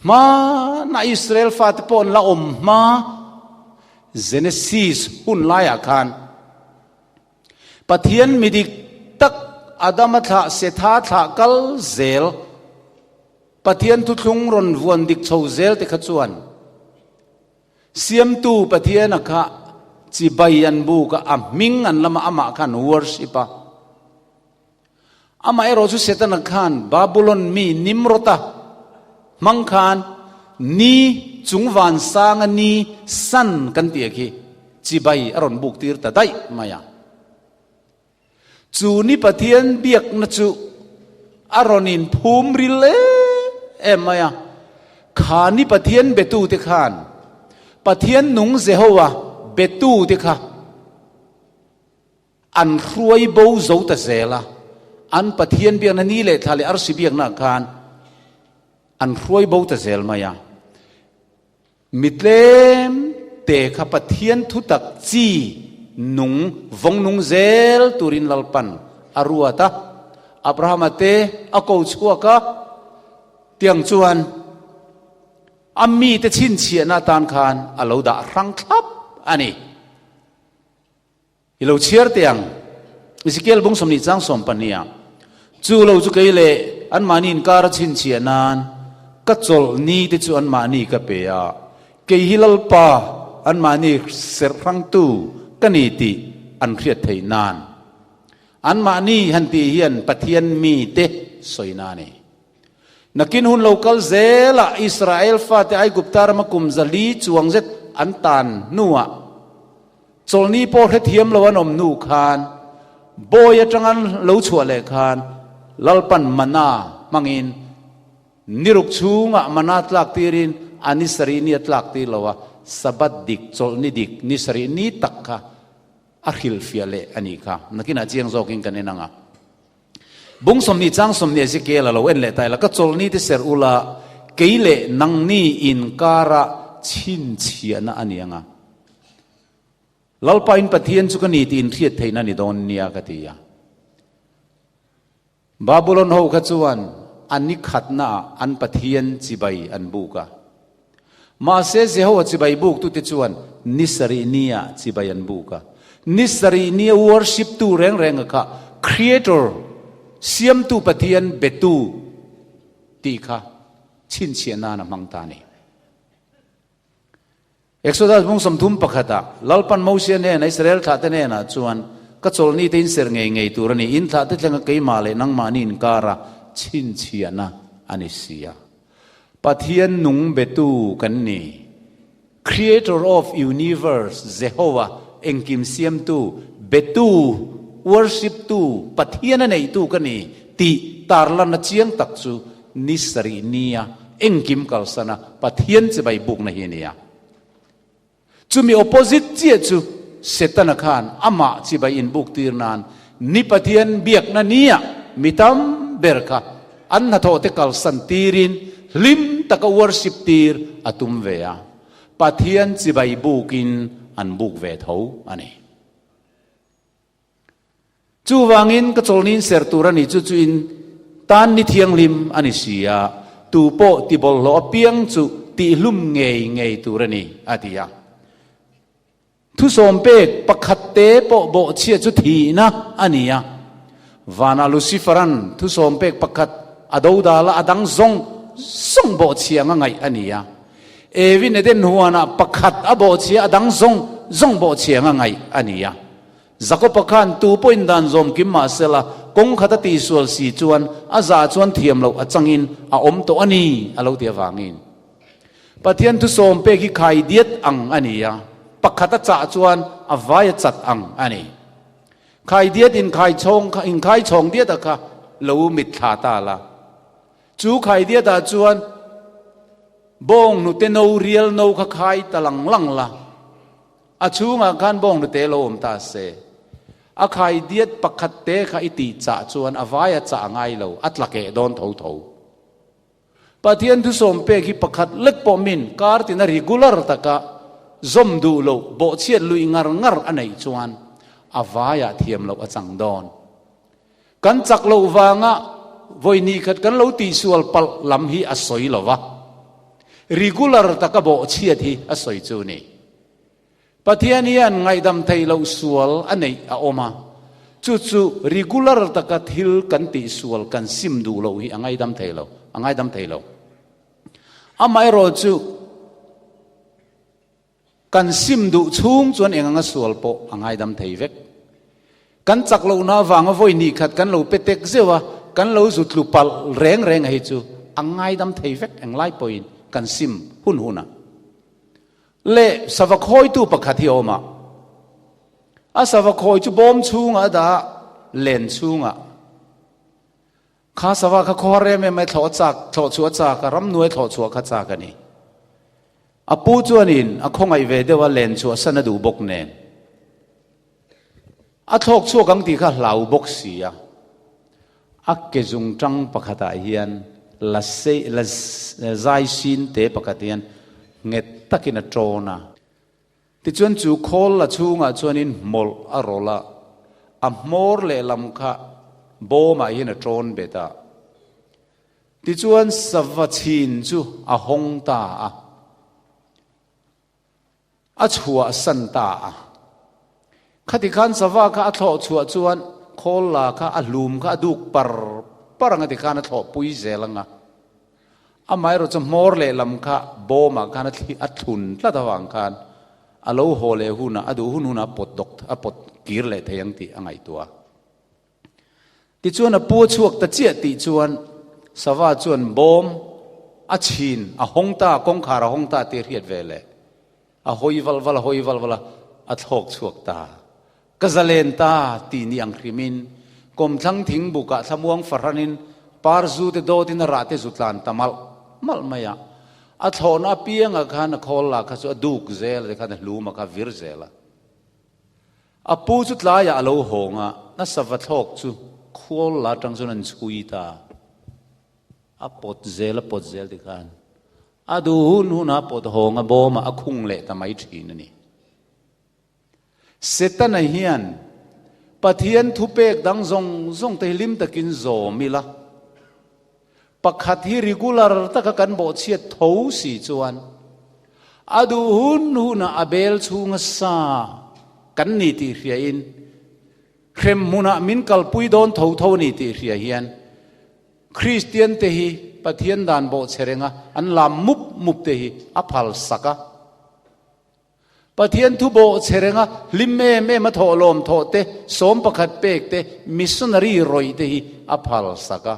Hmana Israel fate pawh an la awm hma Genesis hun laiah khan Pathian mi dik tak Adama thlah Setha thlah kal zel Pathian thuthlung rawn vuan dik chho zel te kha chuan Siamtu Pathiana kha chibai an buk a, a hming an lam a, amah kha an worship a. Amaherawh chu Setana khan Babulon mi Nimrod-a hmang khan ni chung vansanga ni sun kan tih khi chibai a rawn buk tir ta daih mai a. Chu ni Pathian biakna chu a rawn inphum ril em em mai a. Kha ni Pathian betute khan Pathian nung Jehowa betute kha an hruai bo zo ta zel a. An Pathian biakna ni leh thla leh arsi biakna khan an hruai bo ta zel mai a. Mi tlem te kha Pathian thutak chi nung vawng nung zel turin Lalpan a ruat a, Abrahama te a ko chhuak a, tiang chuan a mite chhinchhiahna atan khan a lo dah hrang thlap a ni. I lo chhiar teh ang. Ezekiel bung 20 chang 12 ah, Chu lo chu kei leh anmahni inkar a chhinchhiah nan ka chawlh ni te chu anmahni ka pe a, kei hi Lalpa anmahni serh hrangtu ka ni tih an hriat theih nan. Anmahni han tih hian Pathian mite sawina a ni. Nakin hun lo kal zelah Israel fate Aigupta rama kum 400 chuang zet an tan hnuah chawlhni pawh hrethiam lo an awm hnu khan bawi atanga an lo chhuah leh khan Lalpan mana hmangin niruk chhungah mana tlak tirin a ni sarih ni a tlak tir lo a, Sabbath dik, chawlhni dik, ni sarih ni tak kha a hrilhfiah leh a nih kha. Nakinah chiang zawkin kan en ang a. Bung 20 chang 20 Ezekiel a lo en leh ta ila, Ka chawlhni te serh ula, kei leh nangni inkara chhinchhiahna a ni ang a. Lalpa in Pathian chu ka ni tih inhriat theihna a ni dawn nia ka ti a. Babulon ho kha chuan a ni khatnaah an Pathian chibai an buk a. Mahse Jehovah chibai buktute chuan ni sarih nia chibai an buk a. Ni sarih nia worship tu reng renga kha Creator, Siamtu Pathian betu tih kha chhinchhiah nan a hmang ta a ni. Exodus bung 31 ah Lalpan Mosia hnenah Israel thlahte hnenah chuan ka chawlhni te in ser ngei ngei tur a ni, in thlahte thlenga keimah leh nangmahni inkara chhinchhiahna a ni si a. Pathian nung betu kan ni. Creator of universe Jehovah engkim siamtu, betu, worship tu, Pathian a neihtu ka ni tih tarlanna chiang tak chu ni sarih nia engkim kalsana Pathian chibai bukna hi a ni a. Chumi opposite chiah chu Setana khan amah chibai inbuk tir nan ni Pathian biakna nia mi tam ber kha an hnathawh te kalsan tirin hlim taka worship tir a tum ve a, Pathian chibai bukin an buk ve tho a ni. Chuvangin ka chawlhniin ser tur a ni chu chu in tan ni thianghlim a ni si a, tu pawh ti bawlhhlawh apiang chu tihhlum ngei ngei tur a ni, a ti a. Thusawm pek pakhat te pawh bawhchhia chu thihna a ni a. Vanah Lucifer-a'n thusawm pek pakhat a dodal a, a dang zawng zawng bawhchhia anga ngaih a ni a. Evin Eden huanah pakhat a bawhchhia, a dang zawng zawng bawhchhia anga ngaih a ni a. Jakob-a khan tu pawhin dan zawm kim mah sela, kawng khat a tihsual si chuan a zah chuan thiam loh a changin a awm tawh a ni, a lo ti avangin. Pathian thusawm pek hi khai diat ang a ni a, pakhat a chah chuan a vai a chat ang a ni. Khai diat inkhai chhawng kha inkhai chhawng diat a kha lo mitthla ta la. Chu khai diatah chuan. Bawnghnute no rial no kha khai ta lang lang la, a chhungah khan bawnghnute lo awm ta se. A khai diat pakhat te kha i tih chah chuan a vai a chah ngai lo, a tla keh dawn tho tho. Pathian thusawm pek hi pakhat lek pawh min kar tina regular taka zawm duh loh bawhchhiat luih ngar ngar a neih chuan a vaiah thiam loh a chang dawn. Kan chak loh vanga vawi hnih khat kan lo tihsual palh lam hi a sawi lo va, regular taka bawhchhiat hi a sawi chu ni. Pathian hian ngaihdam theih loh sual a neih a awm a, chu chu regular taka thil kan tihsual kan sim duh loh hi a ngaidam thei lo, a ngaidam thei lo. Amaherawhchu, Kan sim duh chhung chuan eng anga sual pawh a ngaidam thei vek. Kan chak lohna avanga vawi hnih khat kan lo pe tek zeuh a, kan lo zu tlu palh reng reng a hi chu a ngaidam thei vek englai pawhin kan sim hun hun a. Leh sava khawitu pakhat hi a awm a, a sava khawi chu bawm chhungah a dah a, len chhungah. Kha sava kha khaw rem em mai thlawh a chak, thlawh chhuah a chak a, ramnuai thlawh chhuah kha chak a ni. A pu chuanin a khawngaih ve deuh a, len chhuah san a duh bawk nen. A thlawk chhuak ang tih kha hlau bawk si a. A ke zungtang pakhatah hian la sei, la zai sin te pakhat hian nghet takin a tawn a. Tichuan chu khawl la chhungah chuanin hmawlh a rawlh a, a hmawr lehlam kha bawmah hian a tawn bet a. Tichuan sava chhin chu a hawng ta a, a chhuahsan ta a. Khati khan sava kha a thlawh chhuah chuan khawl la kha a hlum kha a duk par par ang a tikhan a thlawh pui zel ang a. Amaherawh chu hmawr lehlam kha bawmah khan a thli a thlun tlat avang khan a lo haw leh hunah a duh hun hunah a pawt dawk a pawt kir leh thei ang tih a ngaihtuah a. Tichuan a pu a chhuak ta chiah tih chuan sava chuan bawm a chhin a hawng ta kawngkhar a hawng ta tih a hriat ve leh a hawi val val a hawi val val a a thlawk chhuak ta. Ka zalen ta tih ni ang hrimin kawmthlang thingbukah thlamuang fahranin par zu te dawtin a rah te zu tlan ta malh malh mai a. A thlawhna apiangah khan a khawl lah kha chu a duk zel a tikhan a hlum a kha vir zel a. A pu chu tlaiah a lo hawng a, nasa va thlawk chu khawl la atang chuan an chhui ta. A pawt zel a pawt zel tikhan a duh hun hunah a pawt hawng a bawmah a khung leh ta mai thin a ni. Setana hian Pathian thupek dang zawng zawng te hi hlim takin zawm ila, pakhat hi regular taka kan bawhchhiat tho si chuan a duh hun hunah a bel chhunga sa kan ni tih hriain hrem hmunah min kalpui dawn tho tho a ni tih hria hian Kristian te hi Pathian dan bawhchhe renga an lam mup mup te hi a phal sak a. Pathian thu bawh che renga hlim em em a thawhlawm thawh te, sawm pakhat pek te, missionary rawih te hi a phal sak a.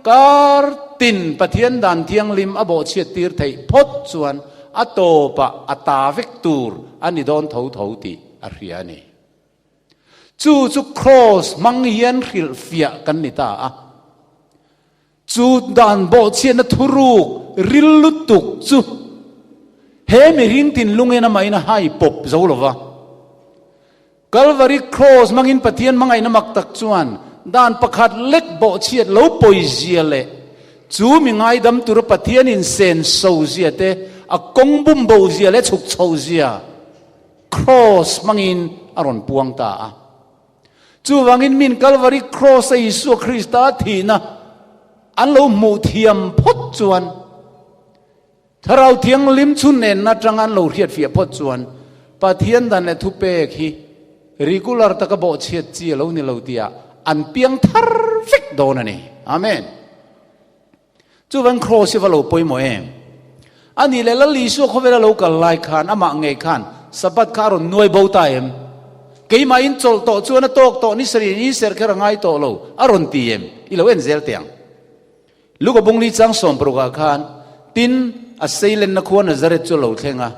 Kar tin Pathian dan thianghlim a bawhchhiat tir theih phawt chuan a tawpah a ta vek tur a ni dawn tho tho tih a hria a ni. Chu chu Kraws hmang hian hrilhfiah kan ni ta a. Chu dan bawhchhiatna thuruk ril lutuk chu he mihring thinlungin amahin a hai pawp zo lo va. Kalvari Kraws hmangin Pathian hmangaihna mak tak chuan dan pakhat lek bawhchhiat lo pawizia leh chu mi ngaidam tura Pathian insen sozia te, a kawng bum bozia leh chhuk chhozia Kraws hmangin a rawn puang ta a. Chuvangin min Kalvari Kraws a Isua Krista thihna an lo hmuh thiam phawt chuan, Thlarau Thianghlim chhun nenna atanga an lo hriatfiah phawt chuan Pathian dan leh thupek hi regular taka bawhchhiat chi a lo ni lo tihah an piang thar vek dawn a ni. Amen. Chuvang Kraws hi va lo pawimawh em? A nih leh Lal Isua khawvela lo kal lai khan amah ngei khan Sabbath kha a rawn nuai bo ta em? Keimahin chawlh tawh chuan a tawk tawh ni sarih ni serh kher a ngai tawh lo a rawn ti em? I lo en zel teh ang. Luka bungli chang sawmparukah khan tin a seilenna khua Nazareth chu a lo thleng a.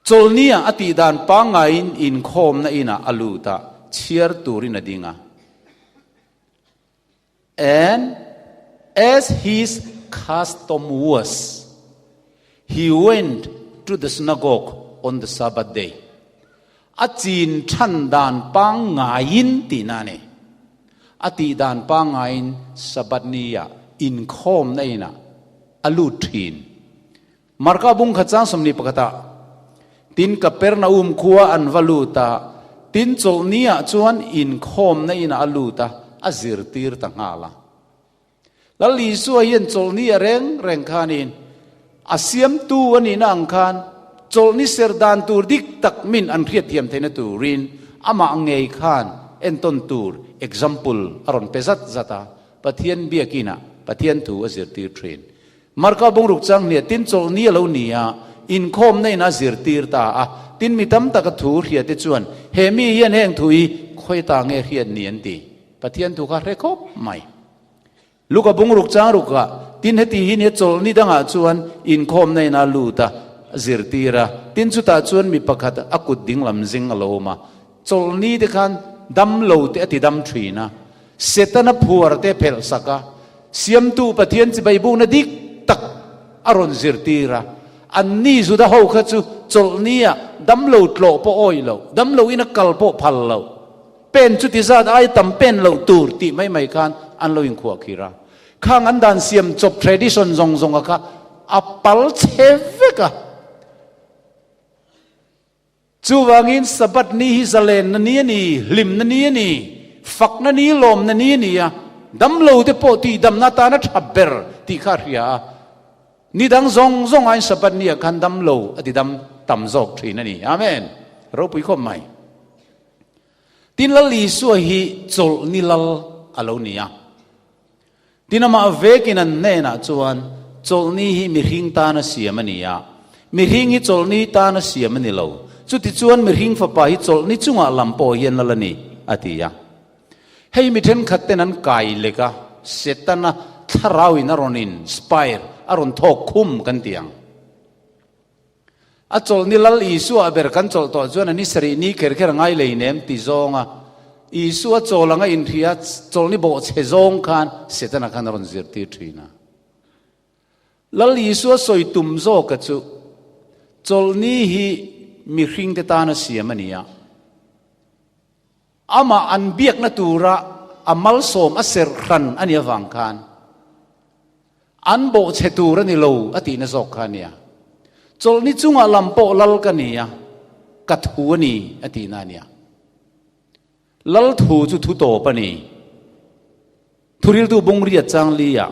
Chawlhnia a tih dan pangngaiin inkhawmna inah a lut a, chhiar turin a ding a. And as his custom was, he went to the synagogue on the Sabbath day. A chin than dan pangngaiin tihna a ni. A tih dan pangngaiin Sabbath ni-ah inkhawmna inah a lut thin. Marka bung khat chang 21 ah tin Kapernaum khua an va lut a, tin chawlhni ah chuan inkhawmna inah a lut a, a zirtir ta nghal a. Lal Isua hian chawlhni a reng reng khanin a siamtu a nihna ang khan chawlhni ser dan tur dik tak min an hriatthiam theihna turin amah ngei khan entawn tur example a rawn pe zat zat a, Pathian biakinah Pathian thu a zirtir thin. Marka bungruk chang hniah tin chawlhni a lo ni a, inkhawmna in a zirtir ta a, tin mi tam taka thu hria te chuan he mi hian heng thu hi khawi ta nge hriat ni an ti. Pathian thu kha hre khawp mai. Luka bungruk chang rukah tin heti hi nia chawlhni dangah chuan inkhawmna in a lut a, a zirtir a, tin chutah chuan mi pakhat a kut dinglam zing a lo awm a, chawlhni te khan dam lo te a ti dam thin a, Setana phuar te phelh sak a, Siamtu Pathian chibai bukna dik tak a rawn zirtir a. Anni Juda ho kha chu chawlhnia damlo tlawh pawh awih loh, damlo ina kal pawh phal loh, pen chuti zat ai tam pen loh tur tih mai mai khan an lo inkhuah khir a. Khang an dan siam chawp tradition zawng zawnga kha a pal chhe vek a. Chuvangin Sabbath ni hi zalenna ni a ni, hlimna ni a ni, fakna ni, lawmna ni a ni a, damlo te pawh tihdamna atana tha ber tih kha a hria a. Ni dang zawng zawng aiin Sabbath ni ah khan damlo a tidam tam zawk thin a ni. Amen. Ropui khawp mai. Tin Lal Isua hi chawlh ni lal a lo ni a. Tin amah vekin an hnenah chuan, Chawlhni hi mihring tana siam a ni a, mihring hi chawlhni tana siam a ni lo. Chutichuan mihring fapa hi chawlhni chungah lam pawh hian lal a ni, a ti a. Hei mi thenkhat ten an kai lek a, Setana thlarauin a rawn inspire, a rawn thawk khum kan ti ang. A chawlhni Lal Isua a ber kan chawlh tawh chuan a ni sarih ni kher kher a ngai lei nem ti zawnga Isua chawl anga inhria chawlhni bawhchhe zawng khan Setana khan a rawn zirtir thin a. Lal Isua sawi tum zawka chu chawlhni hi mihringte tana siam a ni a. Amah an biakna tura a malsawm a serh hran a nih avang khan an bawhchhe tur a ni lo a tihna zawk kha a nia. Chawlhni chungah lam pawh lal ka ni a, ka thu a ni a tihna a nia. Lal thu chu thu tawp a ni. Thuriltu bungriat changlia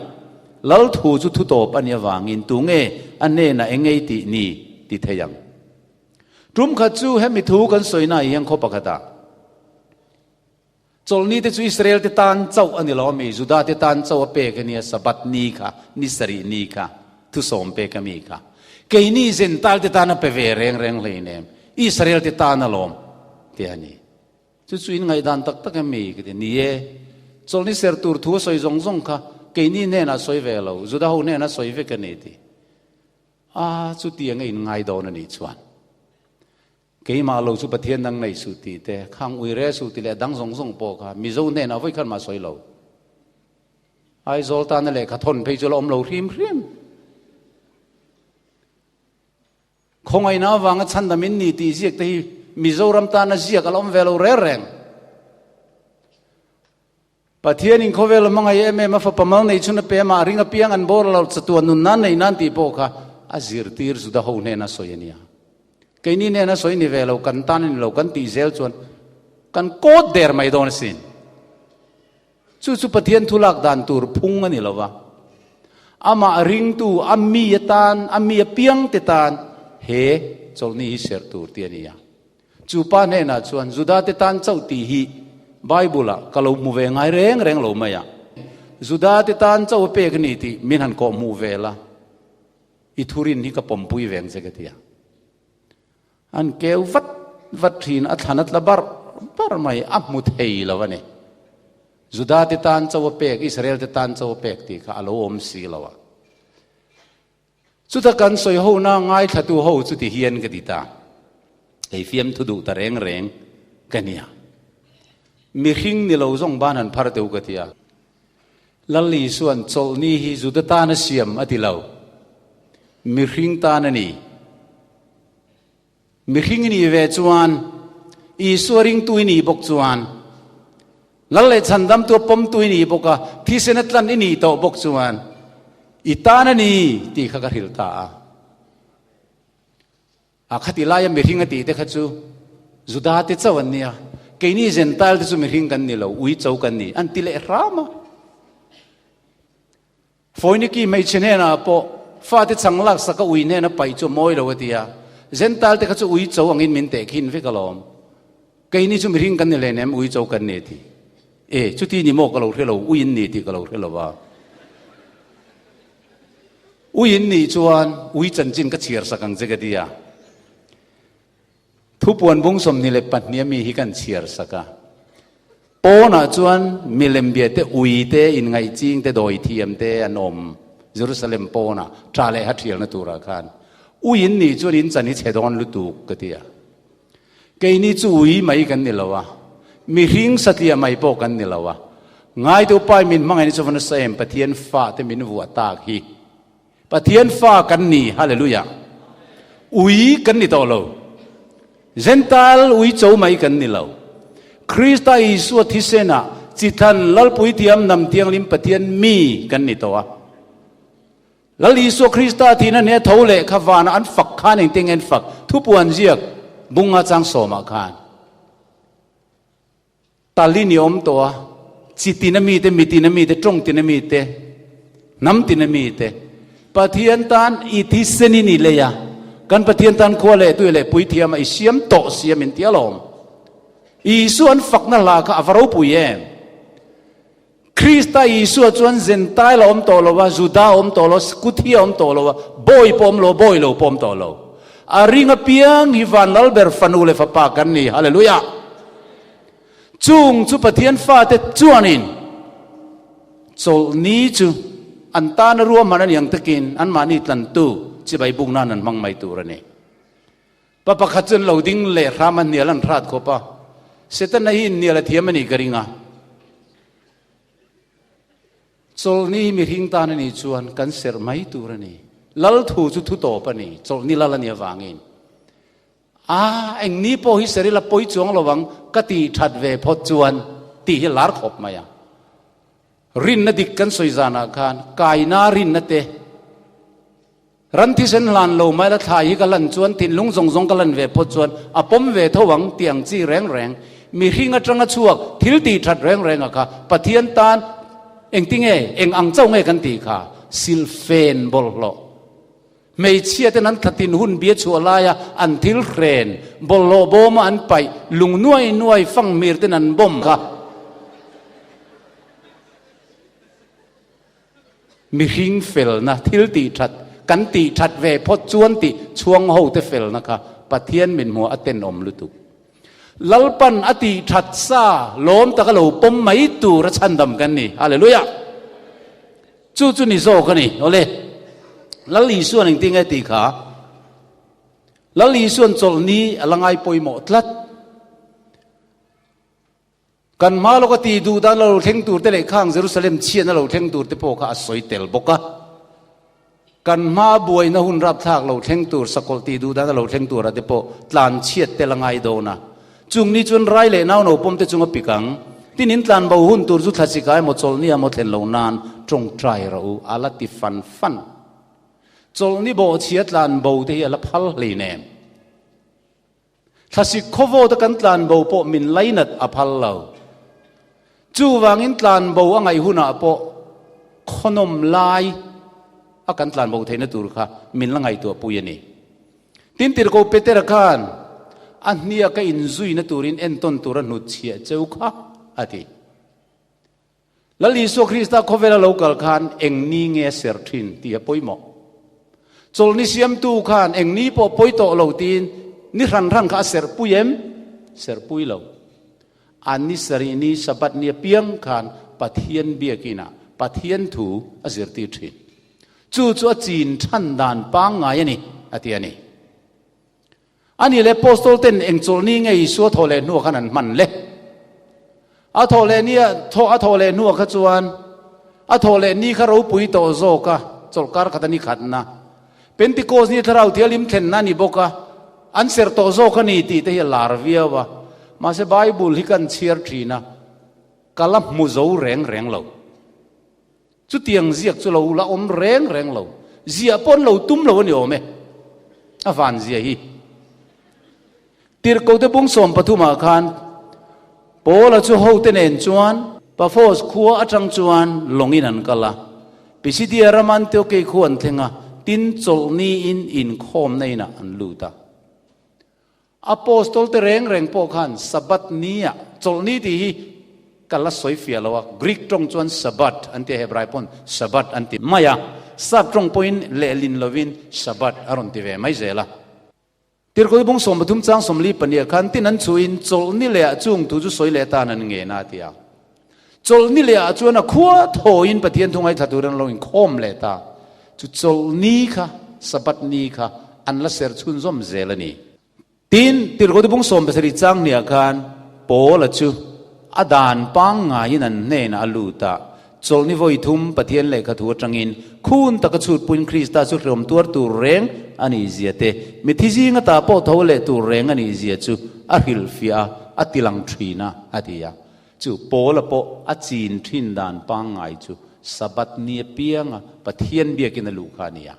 lal thu chu thu tawp a nih avangin tunge a hnenah eng ngei tih ni ti thei ang. Tum khat chu hemi thu kan sawi na hian khaw pakhatah chawlhni te chu Israel te tan chauh a ni lo ami, Juda te tan chauh a pek a nia, Sabbath ni kha, ni sarih ni kha, thusawm pek a mi kha. Keini Gentile te tan a pe ve reng reng hleinem, Israel te tan alawm ti a ni. Chu chu in ngaihdan tak tak em mi? Ka ti, Ni e, chawlhni ser tur thu a sawi zawng zawng kha keini hnenah sawi ve lo, Juda ho hnenah sawi vek a ni ti. A, chutiang a inngai dawn a nih chuan keimah lo chu Pathian dang nei suh tih te, khang ui re suh tih leh a dang zawng zawng pawh kha Mizo hnenah vawi khat mah sawi lo. Aizawl tana lehkha thawn phei chu la awm lo hrim hrim. Khawngaihna avanga chhandam in ni tih ziak te hi Mizoram tana ziak a la awm ve lo reng reng. Pathian in khawvel a hmangaih em em a, fapa mal nei chhun a pe a, mah ring apiang an bawr lo, chatuan nun nan nei nan tih pawh kha a zirtir Juda ho hnena sawi a nia. Keini hnena sawi ni ve lo, kan tan a ni lo, kan tih zel chuan kan kawt der mai dawn asin. Chu chu Pathian thu lak dan tur phung a ni lo va. Amah ringtu, a mi atan, a mi apiang te tan he chawlhni hi serh tur tih a ni a. Chu pa hnenah chuan, Judate tan chauh tih hi Bible-ah ka lo hmu ve ngai reng reng lo mai a. Judate tan chauh a pek a ni tih min han kawh hmuh ve la, i thurin hi ka pawmpui veng che ka ti a. An keu vat vat thin, a thlan a tla barh barh mai, a hmu thei lo a ni. Judate tan chauh a pek, Israel-te tan chauh a pek tih kha a lo awm si lo a. Chuta kan sawi ho na ngaithlatu ho chu ti hian ka ti ta. Kei fiamthu duh ta reng reng ka nia. Mihring ni lo zawng ban han phar teu ka ti a. Lal Isua'n chawlhni hi Juda tana siam a ti lo. Mihring tan a ni. Mihring i nih ve chuan, Isua ringtu i nih bawk chuan, Lal leh chhandamtu a pawmtu i nih bawk a, thisen a tlan i nih tawh bawk chuan, i tan a ni tih kha ka hrilh ta a. A khati laia mihring a tih te kha chu Juda te chauh an nia, keini Gentile te chu mihring kan ni lo, ui cho kan ni, an ti leh hram a. Foiniki hmeichhe hnenah pawh fate chang laksak a ui hnena paih chu a mawi lo a ti a, Gentile te kha chu ui cho angin min teh khin vek alawm. Keini chu mihring kan ni hle nem, ui cho kan ni a ti. E, chuti ni maw ka lo hre lo, ui in ni tih ka lo hre lo va. Ui in nih chuan ui chanchin ka chhiar sak ang che ka ti a. Thupuan bung 22 a mi hi kan chhiar sak a. Pawnah chuan milem bia te, ui te, inngaih ching te, dawi thiam te an awm Jerusalem pawnah tha leh ha thialna turah khan. Ui in nih chuan in chan hi chhe dawn lutuk ka ti a. Keini chu ui mai kan ni lo a, mihring satliah mai pawh kan ni lo a. Ngaitu Pai min hmangaih ni chu va nasa em, Pathian fa te min vuah tak hi. Pathian fa kan ni, Hallelujah. Ui kan ni tawh lo. Gentile ui cho mai kan ni lo. Krista Isua thisenah chithan Lalpuithiam Nam Thianghlim Pathian mi kan ni tawh a. Lal Isua Krista thihna hne tho leh kha vana an fak khan engtin nge an fak? Thupuan ziak bunga chang sawmah khan talin i awm tawh a, chi tina mite, mi tina mite, tawng tina mite, hnam tina mite Pathian tan i thisenin i lei a, kan Pathian tan khua leh tui leh puithiam a i siam tawh siam in ti alawm. Isua an fakna hla kha a va ropui em? Krista Isua chuan Gentile a awm tawh lo a, Juda a awm tawh lo a, Scuthi a awm tawh lo a, bawi pawh awm lo, bawi lo pawh awm tawh lo. A ring apiang hi van Lalber fanu leh fapa kan ni. Hallelujah! Chung chu Pathian fate chuanin chawlhni chu an tana ruahman a ni ang takin anmahni tlantu chibai buk nan an hmang mai tur a ni. Pa pakhat chuan lo ding leh hram a hnial an hrat khawp a, Setana hi inhnial a thiam a nih ka ring a. Chawlhni hi mihring tan a nih chuan kan serh mai tur a ni. Lal thu chu thu tawp a ni, chawlhni lal a nih avangin. A, eng ni pawh hi serh ila pawi chuang lo ang ka tih that ve phawt chuan tih hi lar khawp mai a. Rinna dik kan sawi zanah khan kaina rinna te, Ran thisen hlan lo mai la thlai hi ka lan chuan thinlung zawng zawng ka lan ve phawt chuan a pawm ve tho ang tih ang chi reng reng mihring atanga chhuak thil tih that reng reng a kha Pathian tan engtinge eng ang chauh nge kan tih kha silfen bawlhhlawh hmeichhia ten an thlatin hun bia chhuah laia an thil hren bawlhhlawh bawma an paih lung nuai nuai fangmir ten an bawm kha Mihring felna, thil tih that, kan tih that ve phawt chuan tih chhuang ho te felna kha Pathian min hmuah a tenawm lutuk. Lalpan a tih that sa lawm taka lo pawm mai tur a chhandam kan ni. Hallelujah! Chu chu ni zawk a ni. Awle, Lal Isuan engtin nge tih kha? Lal Isuan chawlhni a la ngai pawimawh tlat. Kan hma lawka tih duh dan la lo thleng tur te leh khang Jerusalem chhiatna lo thleng tur te pawh kha a sawi tel bawk a. Kan hma buaina hun rapthlak lo thleng tur, sakawlh tih duh dan a lo thleng tur ah te pawh tlan chhiat tel a ngai dawn a. Chung ni chuan rai leh nau naupawm te chung a pik ang. Tin in tlan bo hun tur chu thlachika emaw chawlhni emaw thlen lo nan tawngtai rawh u, a la ti fan fan. Chawlhni bawhchhia tlan bo te hi a la phal hleinem. Thlasik khawvawta kan tlanbo pawh min lainat a phal lo. Chuvangin tlanbo a ngaih hunah pawh khawnawm lai a kan tlanbo theihna tur kha min la ngaihtuah pui a ni. Tin Tirhkoh Petera khan a hnia ka inzuina turin entawn tur a hnutchhiah cheu kha a ti. Lal Isua Krista khawvela lo kal khan eng ni nge a ser thin tih a pawimawh. Chawlhni siamtu khan eng ni pawh pawi tawh lo tiin ni hran hran kha a serh pui em? Serh pui lo. A ni sarih ni Sabbath ni apiang khan Pathian biakinah Pathian thu a zirtir thin. Chu chu a chin than dan pangngai a ni, a ti a ni. A nih leh Apostol ten eng chawlhni nge Isua thawh leh hnuah khan an hman le? A thawh leh nia, thawh a thawh leh hnuah kha chuan A thawh leh ni kha ropui tawh zawk a, chawlhkar khat a ni khatna. Pentecost ni Thlarau Thianghlim thlenna a ni bawk a, an serh tawh zawk a ni tih te hi a lar viau a. Mahse Bible hi kan chhiar thin a, ka la hmu zo reng reng lo. Chutiang ziak chu lo la awm reng reng lo. Ziah pawh an lo tum lo a ni awm e. A van zia hi. Tirhkote bung 13 ah khan Paula chu hote nen chuan Paphos khua atang chuan lawngin an kal a. Pisidia ram Antiokei khua an thleng a, tin chawlhni in inkhawmna inah an lut a. Apostol te reng reng pawh khan Sabbath ni ah, chawlhni tih hi ka la sawi fiah lo a, Greek tawng chuan Sabbath an ti a, Hebrai pawn Sabbath an ti mai a, Sap tawng pawhin lehlin lovin Shabbat a rawn ti ve mai zel a. Tirhkawi bung 13 chang 42 ah khan tin an chhuhin chawlhni leh ah chung thu chu sawi leh atan an ngen a ti a. Chawlhni leh ah chuan a khua thawiin Pathian thu ngaithla turin an lo inkhawm leh ta. Chu chawlhni kha, Sabbath ni kha, an la ser chhunzawm zel a ni. Tin, Tirhkohte bung 70 chang hniah khan Paula chu a dan pangngaiin an hnenah a lut a, chawlhni vawi thum Pathian lehkha thu atangin khun taka chhutpuiin Krista chu hreawm tuar tur reng a nih zia te, mithi zinga ta pawh tho leh tur reng a nih zia chu a hrilhfiah a, a tilang thin a, a ti a. Chu Paula pawh a chin thin dan pangngai chu Sabbath ni apianga Pathian biakin a luh kha a ni a.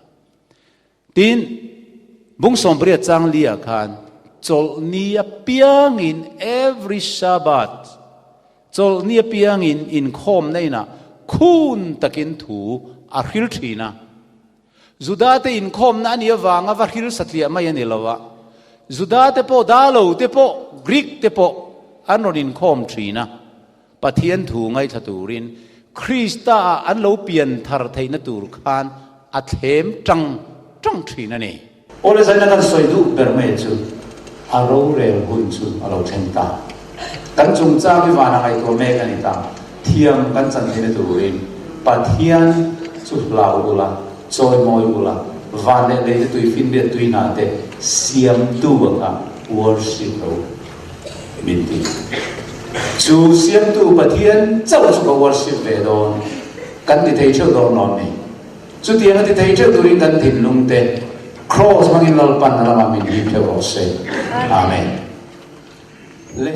Tin, bung 80 chang li ah khan chawlh ni apiangin, every Sabbath, chawlh ni apiangin inkhawmna inah khun takin thu a hril thin a. Juda te inkhawmna a nih avanga va hril satliah mai a ni lo a, Juda te pawh, Dalo te pawh, Greek te pawh an rawn inkhawm thin a, Pathian thu ngaithla turin Krista ah an lo pian thar theihna tur khan a thlem tang tang thin a ni. Awle zaina kan sawi duh ber mai chu a rorel hun chu a lo thleng ta. Kan chungchang hi vana ngaihtuah mek a ni ta. Thiam kan chan theihna turin Pathian chu hlau ula, chawimawi ula, van leh lei te tui finriat tui hna te siamtu a kha worship ro min ti. Chu siamtu Pathian chauh chu ka worship ve dawn kan ti thei theuh dawn lawm ni? Chutiang a ti thei theuh turin kan thinlung te Kraws hmangin Lalpan a lamah min hip theuh rawh se. Amen. Le.